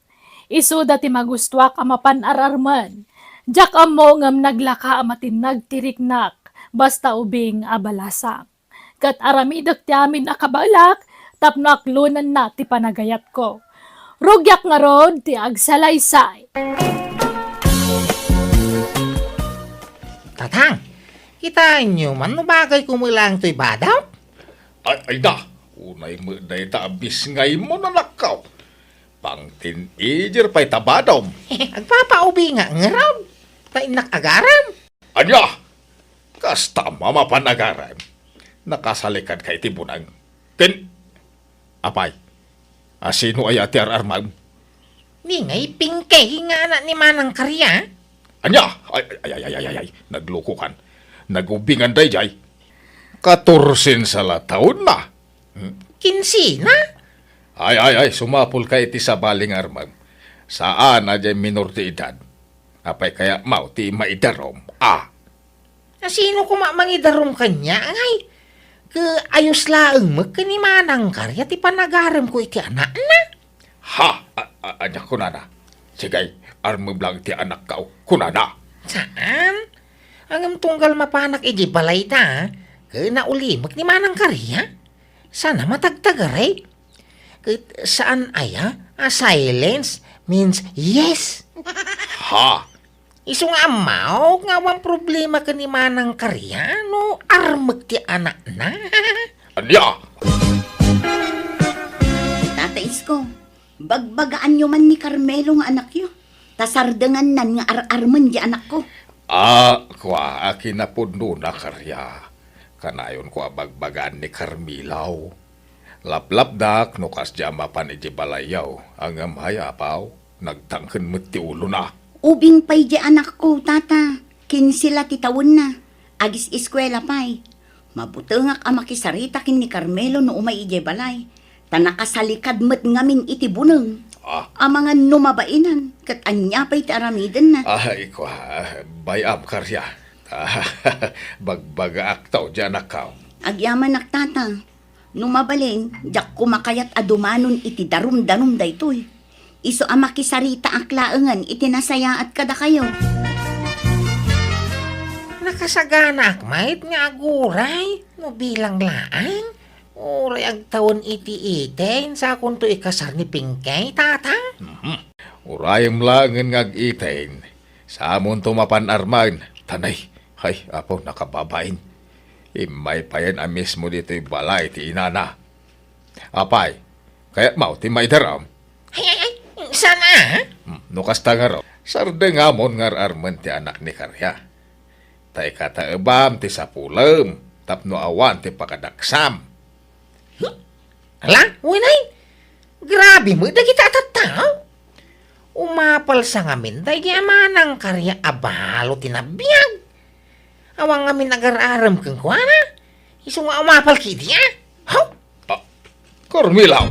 Isuda ti magustuak a mapan ar-armen. Diak ammo ngem naglaka a matinnag ti riknak basta ubing a balasang. Ket aramidek ti amin a kabaelak tapno aklonenna ti panagayatko. Rugiak ngarud ti agsalaysay." Tatang, kitaenyo man no bagay ko met laeng toy badok? Ay, ay da, unay met dayta a bisngaymo, anakko. Pang-teenager pay ta badom. Agpapaubingak ngarud, ta innak agarem. Ania? Kasta a mapan agarem? Nakasalikadka iti buneng. Ken, apay, a sino aya ti ar-armem? Ni ngay Pingkay nga anak ni Manang Karya. Ania? Ay, ay, ay, ay, ay, ay, ay, naglukokan. Nagubingan daydiay. Katorsen sa la taonna. Hmm? Kinsina? Ay, ay, ay, sumapulka iti sabali nga armem. Saan a diay minor ti edad. Apay kayatmo ti maidarom? Ah. A sino koma mangidarom kaniak ngay? Ket ayos laeng met ken ni Manang Karya ti panagaremko iti anakna. Ha? A, a, ania kunana? Sige, armem laeng ti anakko, kunana. Saan? Ngem tunggal mapanak idiay balayda, ket naulimek ni Manang Karya. Saan a matagtagari? Ket saan aya a silence means yes? Ha? Isu nga ammok nga awan problema ken ni Manang Karya no armek ti anakna. Ania? Tata Isko, bagbagaanyo man ni Carmelo nga anakyo, ta sardengannan nga ar-armen ti anakko. Ah, kua, a kinapudnona, Karya. Kanayonko a bagbagaan ni Carmelo. Laplapdak no kasdiay a mapan idiay balayyo, ngem hay apaw, nagtangken met ti ulona. Ubing pay diay anakko, tata. Kinse la ti tawenna. Agis-eskuela pay. Mabutengak a makisarita ken ni Carmelo no umay idiay balay. Ta nakasalikad met ngamin iti buneng. Ah. Amangan no mabainan, ket ania pay ti aramidenna? Ah, ikua, bay-am, Karya. Bagbagaakto diay anakko. Agyamanak, tata. No mabalin, diak koma kayat a dumanon iti darumdanum daytoy. Isu a makisaritaak laengen iti nasayaat kadakayo. Nakasaganaak met nga aguray no bilang laeng. Uray agtawen iti eighteen, sakonto ikasar ni Pingkay, tata? Mhm. Urayem laengen nga ag-eighteen. Saamonto mapan armen, tanay. Hay, apo, nakababain. Immay payen a mismo ditoy balay ti inana. Apay, kayatmo ti maidarom? Ay, ay, ay, saan a? Hmm, no kasta ngarud, sardengamon nga ar-armen ti anak ni Karya. Ta ikataebam ti sapulem tapno awan ti pakadaksam. Hmm? Ala, uy, nay, grabe met dagita a tattao. Umapal sa ngamin daydi a manangkarya a balo ti nabiag. Awan ngamin agar-arem kenkuana. Isu nga umapal kidi, a? Haw? Ah, Carmela!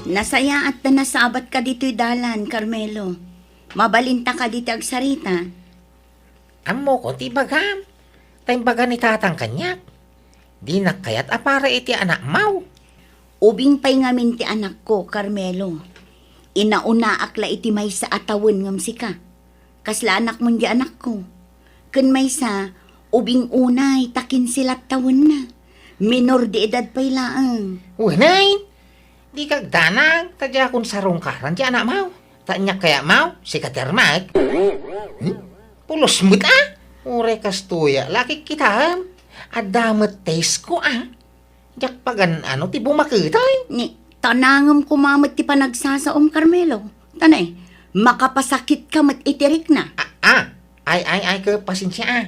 Nasayaat ta nasabatka ditoy dalan, Carmelo. Mabalinta kadi ti agsarita. Ammokon ti ibagam. Ta imbaga ni tatang kaniak, dinak kayat a para iti anakmaw. Ubing pay ngamin ti anakko, Carmelo. Inaunaak la iti maysa a tawen ngem sika. Kasla anakmon di anakko. Ken maysa, ubing unay ta kinse la tawenna. Minor de edad pay laeng. Wenay, dika agdanag, ta diakon sarungkaran ti anakmaw. Ta aniak kayatmaw, sika ti armek. Hmm? Pulos met, a? Uray kastoy a, lakik kitaem. Adda met taste ko, a? Diak pagan-ano ti bumaketay. Ni, tanangem koma met ti panagsasaom, Carmelo. Tanay, makapasakitka met iti rikna. A, a. Ay, ay, ay, ke, pasensia, a.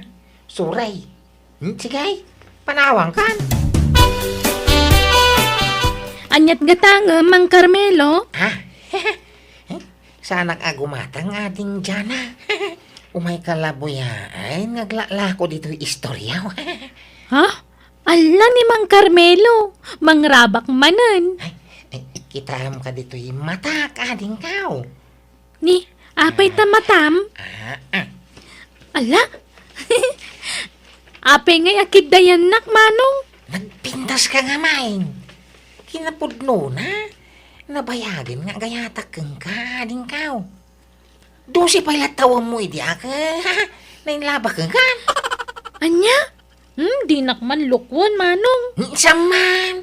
Suray. Hmm, sige, ay. Panawangkan. Aniat gatangem, Mang Carmelo? Ha? Saanak a gumatang, Ading Jana. Umayka la buyaen nga aglaklako ditoy istoryaw. Ha? Ala ni Mang Carmelo, mangrabak manen. Ay, ay, kitaem ka ditoy matak, Adingkaw. Ni, apay ta matam? Ah, ah. Ala? Apay ngay a kiddayannak, Manong? Nagpintas ka nga, Maing. Kinapudnona, nabayagen nga agayatak kenka, Adingkaw. Dose pay la tawemmo idi a ke, nainlabak kenka. Ania? Hmm, dinak man lukwen, Manong. Saan man?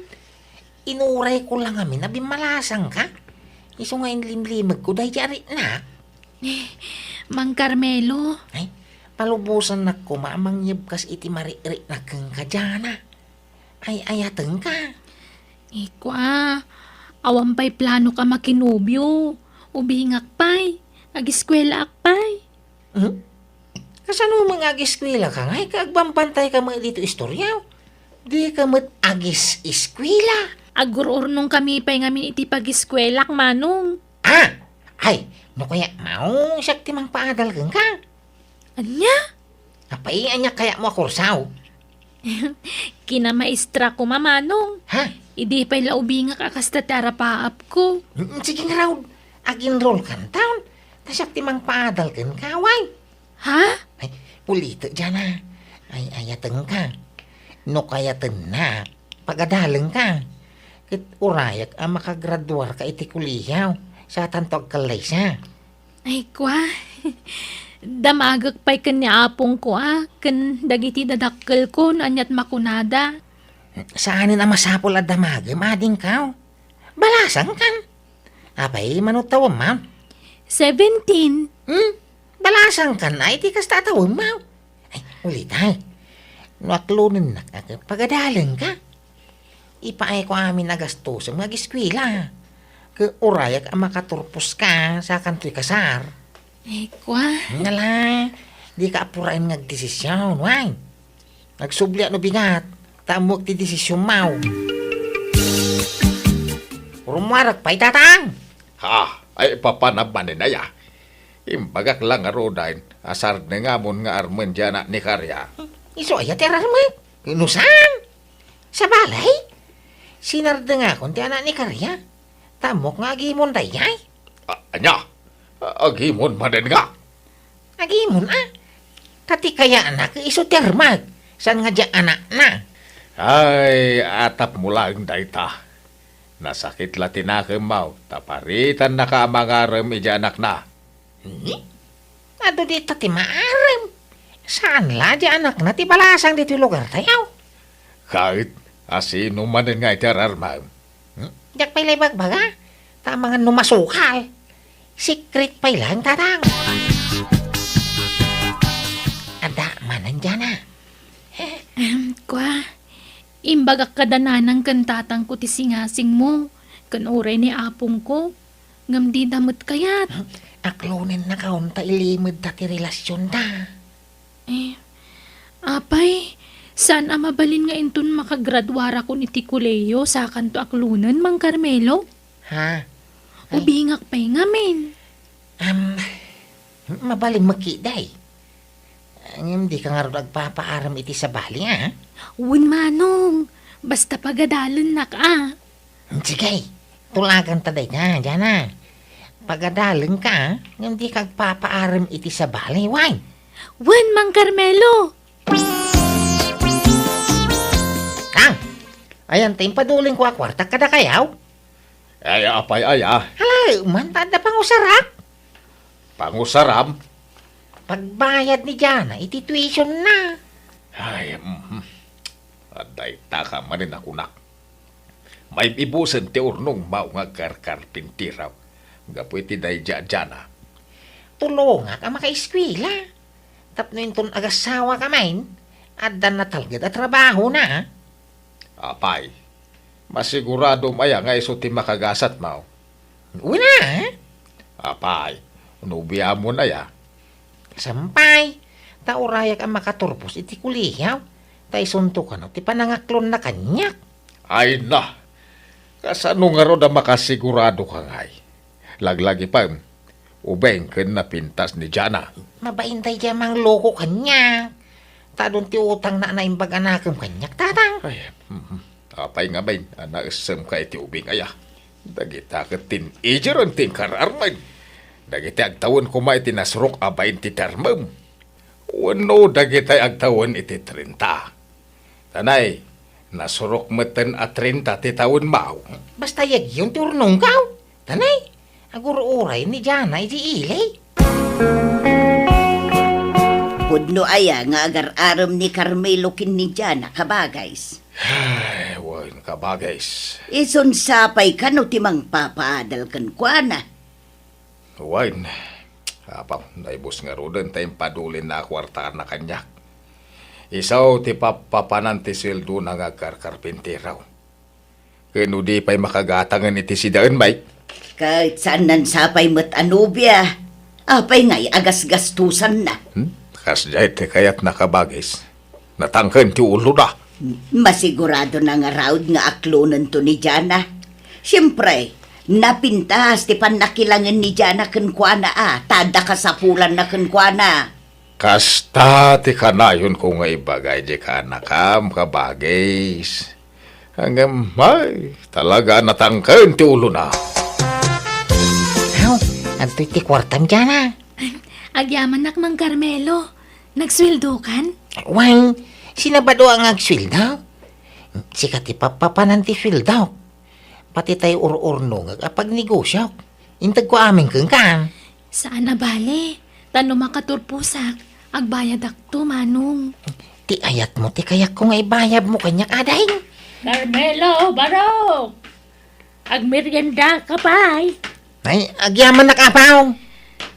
Inurayko la ngamin a bimmalasangka. Isu nga inlimlimegko daydi a riknak. Eh, Mang Carmelo. Ay, palubosannak koma a mangyebkas iti mariknak kenka, Jana. Ay-ayatenka. Ikua, awan pay planok a makinobio. Ubingak pay. Agiskuelaak pay. Hmm? Kasano met nga agiskuelaka ngay ket agbambantayka met ditoy istoryaw? Dika met agis-iskuela. Agur-urnongkami pay ngamin iti pagiskuelak, Manong. Ah! Ay, no kayatmaw, siak ti mangpaadal kenka. Ania? Apay, ania kayatmo a kursaw? Kinamaestra koma, Manong. Ha? Idi pay la ubingak a kasta ti arapaapko. Mm, sige ngarud, ag-enrollkanton. Ta siak ti mangpaadal kenka, way. Ha? Ay, ulitek, Jana. Ay-ayatenka. No kayatennak, pagadalengka. Ket urayak a makagraduarka iti kolehiaw, satanto agkallaysa. Ay, kua. Damagek pay ken ni apongko a, ken dagiti dadakkelko no aniat makunada. Saanen a masapul a damagem, Adingkaw. Balasangkan. Apay, mano tawemmo? Seventeen. Hmm? Balasangkan a iti kasta a tawemmo. Ay, ulitay. No aklonennak a ket pagadalengka. Ipaayko amin a gastosem nga agiskuela. Ket urayak a makaturposka, sakantoy kasar. Ay, kua. Nala, dika apuraen nga agdesision, way. Agsubliak no bigat, ta ammoak ti desisionmo. Rummuarek pay, Tatang! Ha? Ay, papanam manen aya? Imbagak la ngaruden a sardengam nga armen ti anak ni Karia. Isu aya ti ararmek? No saan? Sa balay? Sinardengakon ti anak ni Karia. Ta ammok nga agimon daydiay. A-, ania? A-, agimon manen nga? Agimon a. Ta ti kayatna ket isu ti armek, saan nga diay anakna. Ay, atapmo laeng dayta. Nasakit la ti nakemmo, ta paritannaka a mangarem idiay anakna. Hmm? Adu dita ti maarem. Saan la diay anakna ti balasang ditoy lugartayo? Ket, asino manen nga iti ararmem? Hmm? Diak pay la ibagbaga. Ta amangan no masukal. Secret pay laeng, Tatang. Adda manen diana. Em, kua, imbagak kada nanang ken tatangko ti singasingmo, ken uray ni apongko. Ngem dida met kayat. Aklonennaka unta ilimedda ti relasionda. Eh, apay, saan a mabalin nga inton makagraduarakon iti kolehiyo, sakanto aklonen, Mang Carmelo? Ha? Ay. Ubingak pay ngamin. Am, mabalin met ketdi. Ngem dika ngarud agpapaarem iti sabali, a? Wen, Manong. Basta pagadalennak, a. Sige, tulaganta dayta, Jana. Pagadalenka, a? Ngem dika agpapaarem iti sabali, wen? Wen, Mang Carmelo. Ang, ayan ta impadulingko a kuarta kadakayaw? Ay, apay aya? Hala, man, ta adda pangusarak. Pangusaram? Pagbayad ni Jana iti tuition na. Ay, mhm. Adda ita ka manen a kunak. Maib-ibusen ti urnongmaw nga agkarkarpintiraw gapu iti daydi a Jana. Tulongak a makaeskuela. Tapno inton agasawaka manen, adda natalged a trabahona. Apay, masiguradom aya nga isu ti makagasatmaw? Wen a. Apay, nobiamon aya? Sampay, ta urayak a makaturpos iti kolehiyo, ta isunto kano ti panangaklonna kaniak. Ay na! Kasano ngarud a makasiguradoka ngay? Laglagipem, ubing ken napintas ni Jana. Mabain daydi a mangloko kaniak. Ta adun ti utangna a naimbag a nakem kaniak, Tatang. Ay, mhm. Apay ngamin a naessemka iti ubing aya? Dagita ket teenager ti inkar-armen. Dagiti agtawen koma iti nasurok a bain ti termem. Wenno dagitay agtawen iti trenta. Tanay, nasurok metten a trenta ti tawenmaw. Basta yagyon ti urnongkaw. Tanay, agur-uray ni Jana iti ili. Pudno aya nga agar-arem ni Carmelo ken ni Jana, kabagays? Ay, wen, kabagays. Isun sapay kano ti mangpapaadal kenkuana? Wen, apaw, naibus ngaruden ta impadulinna a kuartana kaniak. Isu ti pappapanan ti sueldona nga agkarkarpintero. Ken no di pay makagatangen iti sidaen, Mike? Ket saanna sapay met a nobia. Apay ngay a gasgastosanna? Hmm? Kasdiay ti kayatna, kabagis. Natangken ti ulona. Masiguradona ngarud nga aklonento ni Jana. Siempre, napintas ti pannakilangen ni Jana kenkuana a, ta adda kasapulanna kenkuana. Kasta ti kanayonko nga ibaga iti kaanakam, kabagis. Ngem, ay, talaga a natangken ti ulona. Aw, adtoy ti kuartam, Jana. Agyamanak, Mang Carmelo. Nagsueldokan? Wen, sinabado a nga agsueldo. Sika ti pappapanan ti sueldok. Pati tay ur-urnongek a pagnegosiok. Integko amin kenka. Saan a bale, ta no makaturposak, agbayadakto, Manong. Ti ayatmo ti kayatko nga ibayadmo kaniak, ading. Carmelo, Barok! Agmeriendaka pay? Ay, agyamanak, Apo.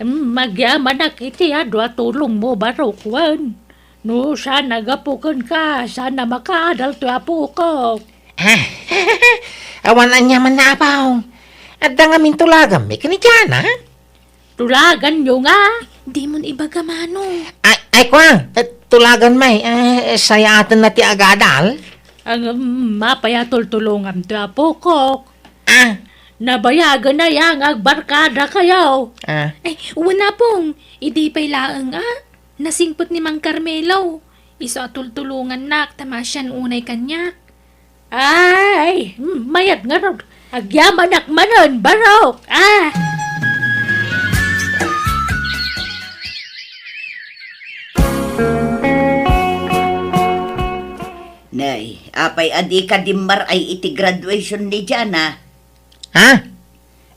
Mm, agyamanak iti adu a tulongmo, Barok, wen. No saan a gapu kenka, saan a makaadal ti apokok. Ah, awan aniamanna, Apo. Adda ngamin tulaganmi ken ni Jana. Tulaganyo nga? Dimon ibaga, Manong. Ay, ay, kua, eh, tulagan may, eh, sayaatenna ti agadal. Ang, mm, mapay a tultulongam ti apokok. Ah. Nabayagan aya nga agbarkadakayo? Ah. Ay, wen, Apong, idi pay laeng, ah. Nasingpet ni Mang Carmelo. Isu a tultulongannak ta maasian unay kaniak. Ay, mm, mayat ngarud. Agyamanak manen, Barok. Ah! Nay, apay a dika dimmaray iti graduation ni Jana? Ha?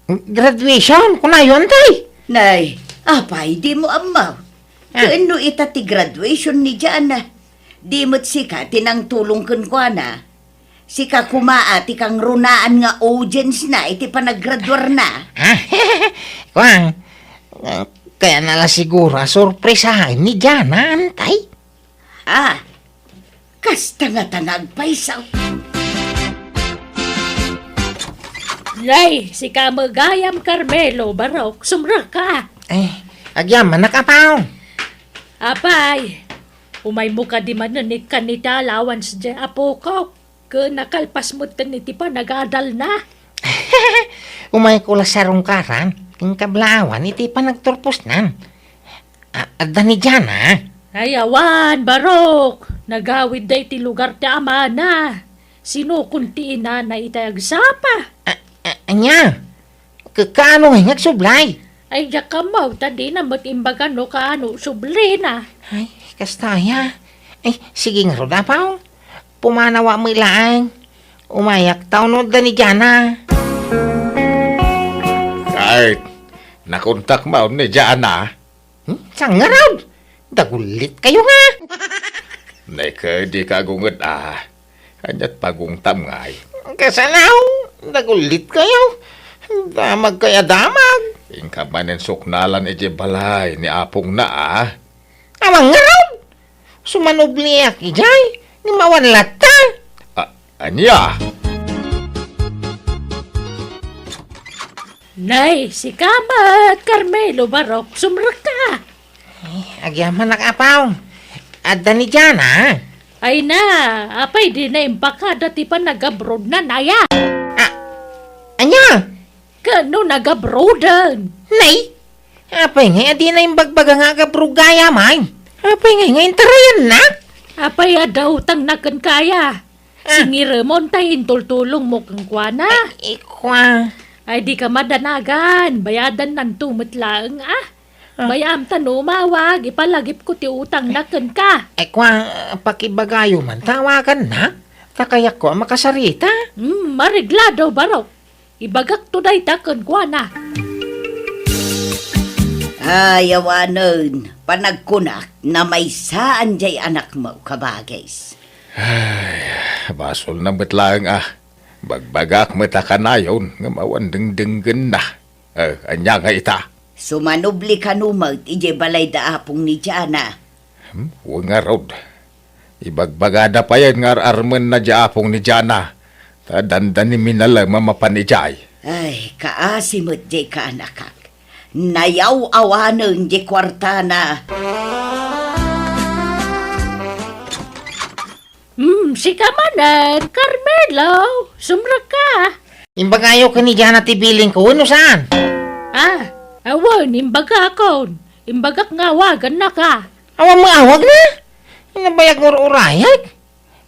Graduation? Kunayon, tay? Nay, apay, dimo ammo? Ah. Ken no ita ti graduation ni Jana, di met sika ti nangtulong kenkuana. Sika koma a ti kangrunaan nga audience na iti panaggraduarna. Ah, kuan, ah, kayatna la siguro a sorpresaen ni Jana, tay? Ah, kasta ngata nga agpayso. Nay, sika met gayam, Carmelo, barok, sumrekka. Eh, agyamanak, Apo. Apay, umaymo kadi manen ikkan iti allowance diay apok? Ket nakalpas metten iti panagadalna. Umayko la sarungkaran ken kablaawan iti panagturposnan. A-, adda ni Jana? Ay, awan, barok. Nagawidda iti lugar ti amana. Sinukon ti inana iti agsapa. A-, a-, ania? Ka-, kaano ngay nga agsublay? Ay, diak ammo, ta dina met imbaga no kaano sublina. Ay, kasta aya. Ay, sige ngarud, Apo. Pumanawa met laeng. Umayak ta, no adda ni Jana. Ay, nakontak manen ni Jana. Hmm? Saan ngarud? Dagullit kayo nga. Nay, ket dika agunged a. Aniat pagungtam ngay? Kasano? Dagullit kayo. Damag kay a damag. Inka manen suknalan idiay balay ni apongna a. Awan ngarud. Sumanubliak idiay, ngem awan latta. A-, ania? Nay, sika met, Carmelo, barok, sumrekka. Ay, agyamanak, Apo. Adda ni Jana? Ay na, apay dina impakada ti panagabrodna, aya? A-, ania? Ken no nagabroden? Nay, apay ngay a dina imbagbaga nga agabro gayam? Apay ngay nga intarayanna? Apay a dautangna kenka aya? Ah. Singiremon ta intultulongmo kenkuana. Ay, ikua. Ay, dika madanagan. Bayadannanto met laeng a. Ah. Bayam ta no umawag, ipalagipko ti utangna kenka. Ay, kua, pakibagayo man, tawagannak. Ta kayatko a makasarita. Hmm, mareglado, barok. Ibagakto dayta kenkuana. Ay, awanen, panagkunak, namaysaan diay anakmo, kabagis. Ay, basolna met laeng a. Bagbagak met a kanayon, ngem awan dengdenggenna. Eh, ania ngay ita? Sumanubli kano met idiay balay da apong ni Jana. Hmm, wen ngarud. Ibagbagada payen nga ar-armenna di apong ni Jana, ta dandani minalem a mapan idiay. Ay, kaasi met diay kaanakak. Nayaw-awanen di kuartana. Hmm, sika manen, Carmelo, sumrekka. Imbagayo ken ni Jana ti bilingko, wenno saan? Ah, awan, imbagakon. Imbagak nga awagannaka. Awan maawagna? Nabayag nga ur-urayak?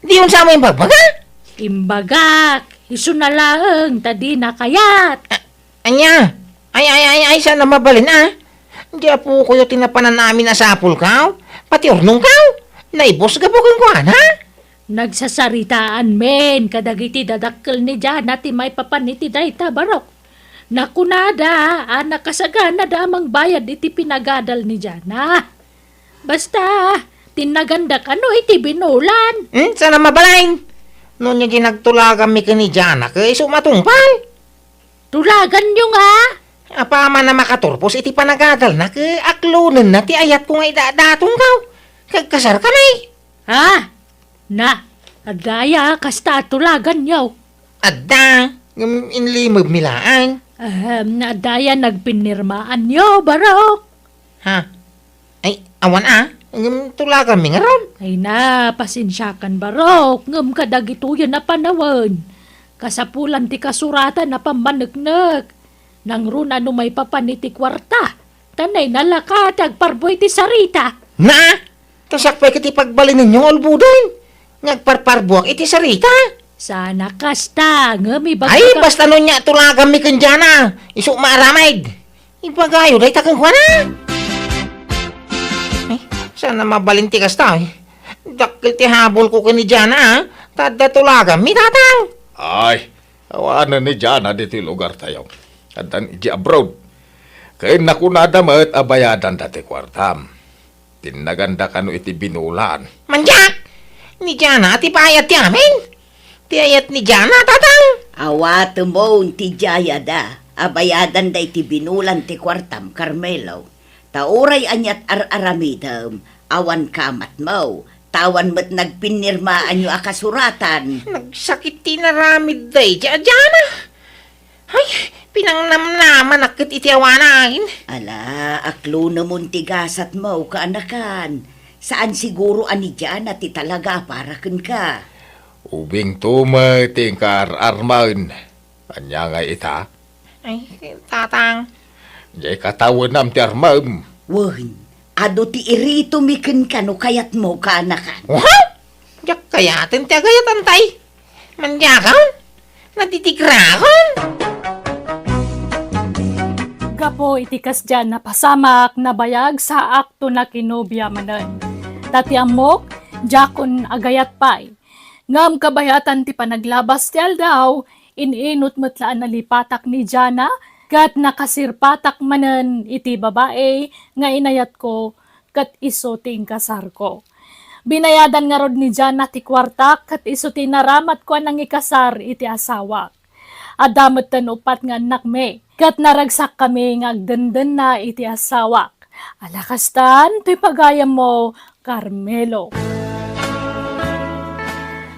Di unsa mo imbagbaga? Imbagak, isuna laeng ta dina kayat. A-, ania? Ay, ay, ay, ay, saan a mabalin a? Di apokoyo ti napanan amin a sapulkaw, pati urnongkaw. Naibus gapu kenkuana. Nagsasaritaan men kadagiti dadakkel ni Jana ti maipapan iti dayta, barok. Nakunada a nakasaganada a mangbayad iti pinagadal ni Jana. Basta, tinnaganda kano iti binulan. Hmm, saan a mabalin? No nia di nagtulaganmi ken ni Jana, ket isu matungpal. Tulaganyo nga? Apaman a makaturpos iti panagadalna, ket aklonenna ti ayatko nga idadatongkaw. Kagkasarkami. Ha? Na, adda aya kasta a tulaganyo? Adda, ngem inlimebmi laeng. Ahem, adda aya nagpinnirmaanyo, barok? Ha? Ay, awan a, ngem tulaganmi ngarud. Ay na, pasensiakan, barok, ngem kadagitoyen a panawen, kasapulan ti kasuratan a pammaneknek. Nangruna no maipapan iti kuarta, ta nainalaka ti agparbo iti sarita. Na? Ta siak pay ket ti pagbalinenyo nga ulboden nga agparparbuak iti sarita. Saan a kasta, ngem ibagak. Ay, basta no nia tulaganmi ken Jana, isu maaramid. Ibagayo dayta kenkuana. Ay, saan a mabalin ti kasta, eh. Dakkel ti habulko ken ni Jana, a. Ta adda tulaganmi, tatang. Ay, awanen ni Jana ditoy lugartayo. Addan idiay abroad. Ken nakunada met a bayadanda ti kuartam. Tinnaganda kano iti binulan. Mandiak! Ni Jana ti bayad ti amin? Ti ayat ni Jana, tatang? Awatemon ti dayada a bayadanda iti binulan ti kuartam, Carmelo. Ta uray aniat ar-aramidem, awan kamatmo, ta awan met nagpinnirmaanyo a kasuratan. Nagsakit ti inaramid daydi a Jana. Ay, pinangnamnamanak ket iti awanan. Ala, aklunemon ti gasatmo, kaanakan. Saan siguro a ni Diana ti talaga a para kenka. Ubingto met ti inkaar-armen. Ania ngay ita? Ay, Tatang. Diay katawenam ti armem. Wen, adu ti iritomi kenka no kayatmo, kaanakan. What? Diak kayaten ti agayatan tay. Mandiakon? Natitigrakon? Gapu iti kasdiay a napasamak, nabayag, saakto nakinobia manen. Ta ti ammok, diakon agayat pay. Ngem kabayatan ti panaglabas ti aldaw, in-inut met la a nalipatak ni Diana, ket nakasirpatak manen iti babai nga inayatko ket isu ti inkasarko. Binayadan ngarud ni Diana ti kuartak ket isu ti naramatko a nangikasar iti asawak. Adda metten uppat nga annakmi, ket naragsakkami nga agdendenna iti asawak. Ala kastan, toy pagayammo, Carmelo.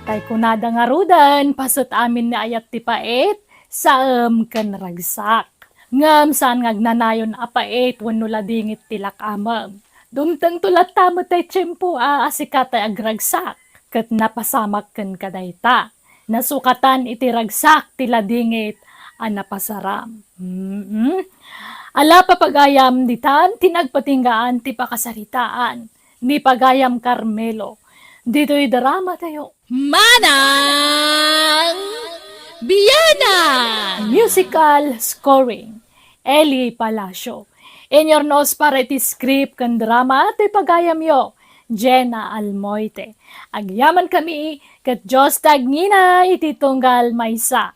Tay kunada ngaruden, paset amin ni ayat ti pait, saem ken ragsak. Ngem saan nga agnanayon a pait wenno ladingit ti lakamem. Dumtengto latta met tay tiempo a, a sika tay agragsak, ket napasamak ken kadayta. Nasukatan iti ragsak ti ladingit a napasaram. Mm-mm. Ala, papagayam, ditan ti nagpatinggaan ti pakasaritaan ni pagayam Carmelo. Ditoy drama tayo. Manang Biana! Musical scoring, Eli Palacio. Inyurnos para iti script ken drama ti pagayamyo, Jenna Almoite. Agyaman kami, ket Dios ti agngina iti tunggal maysa.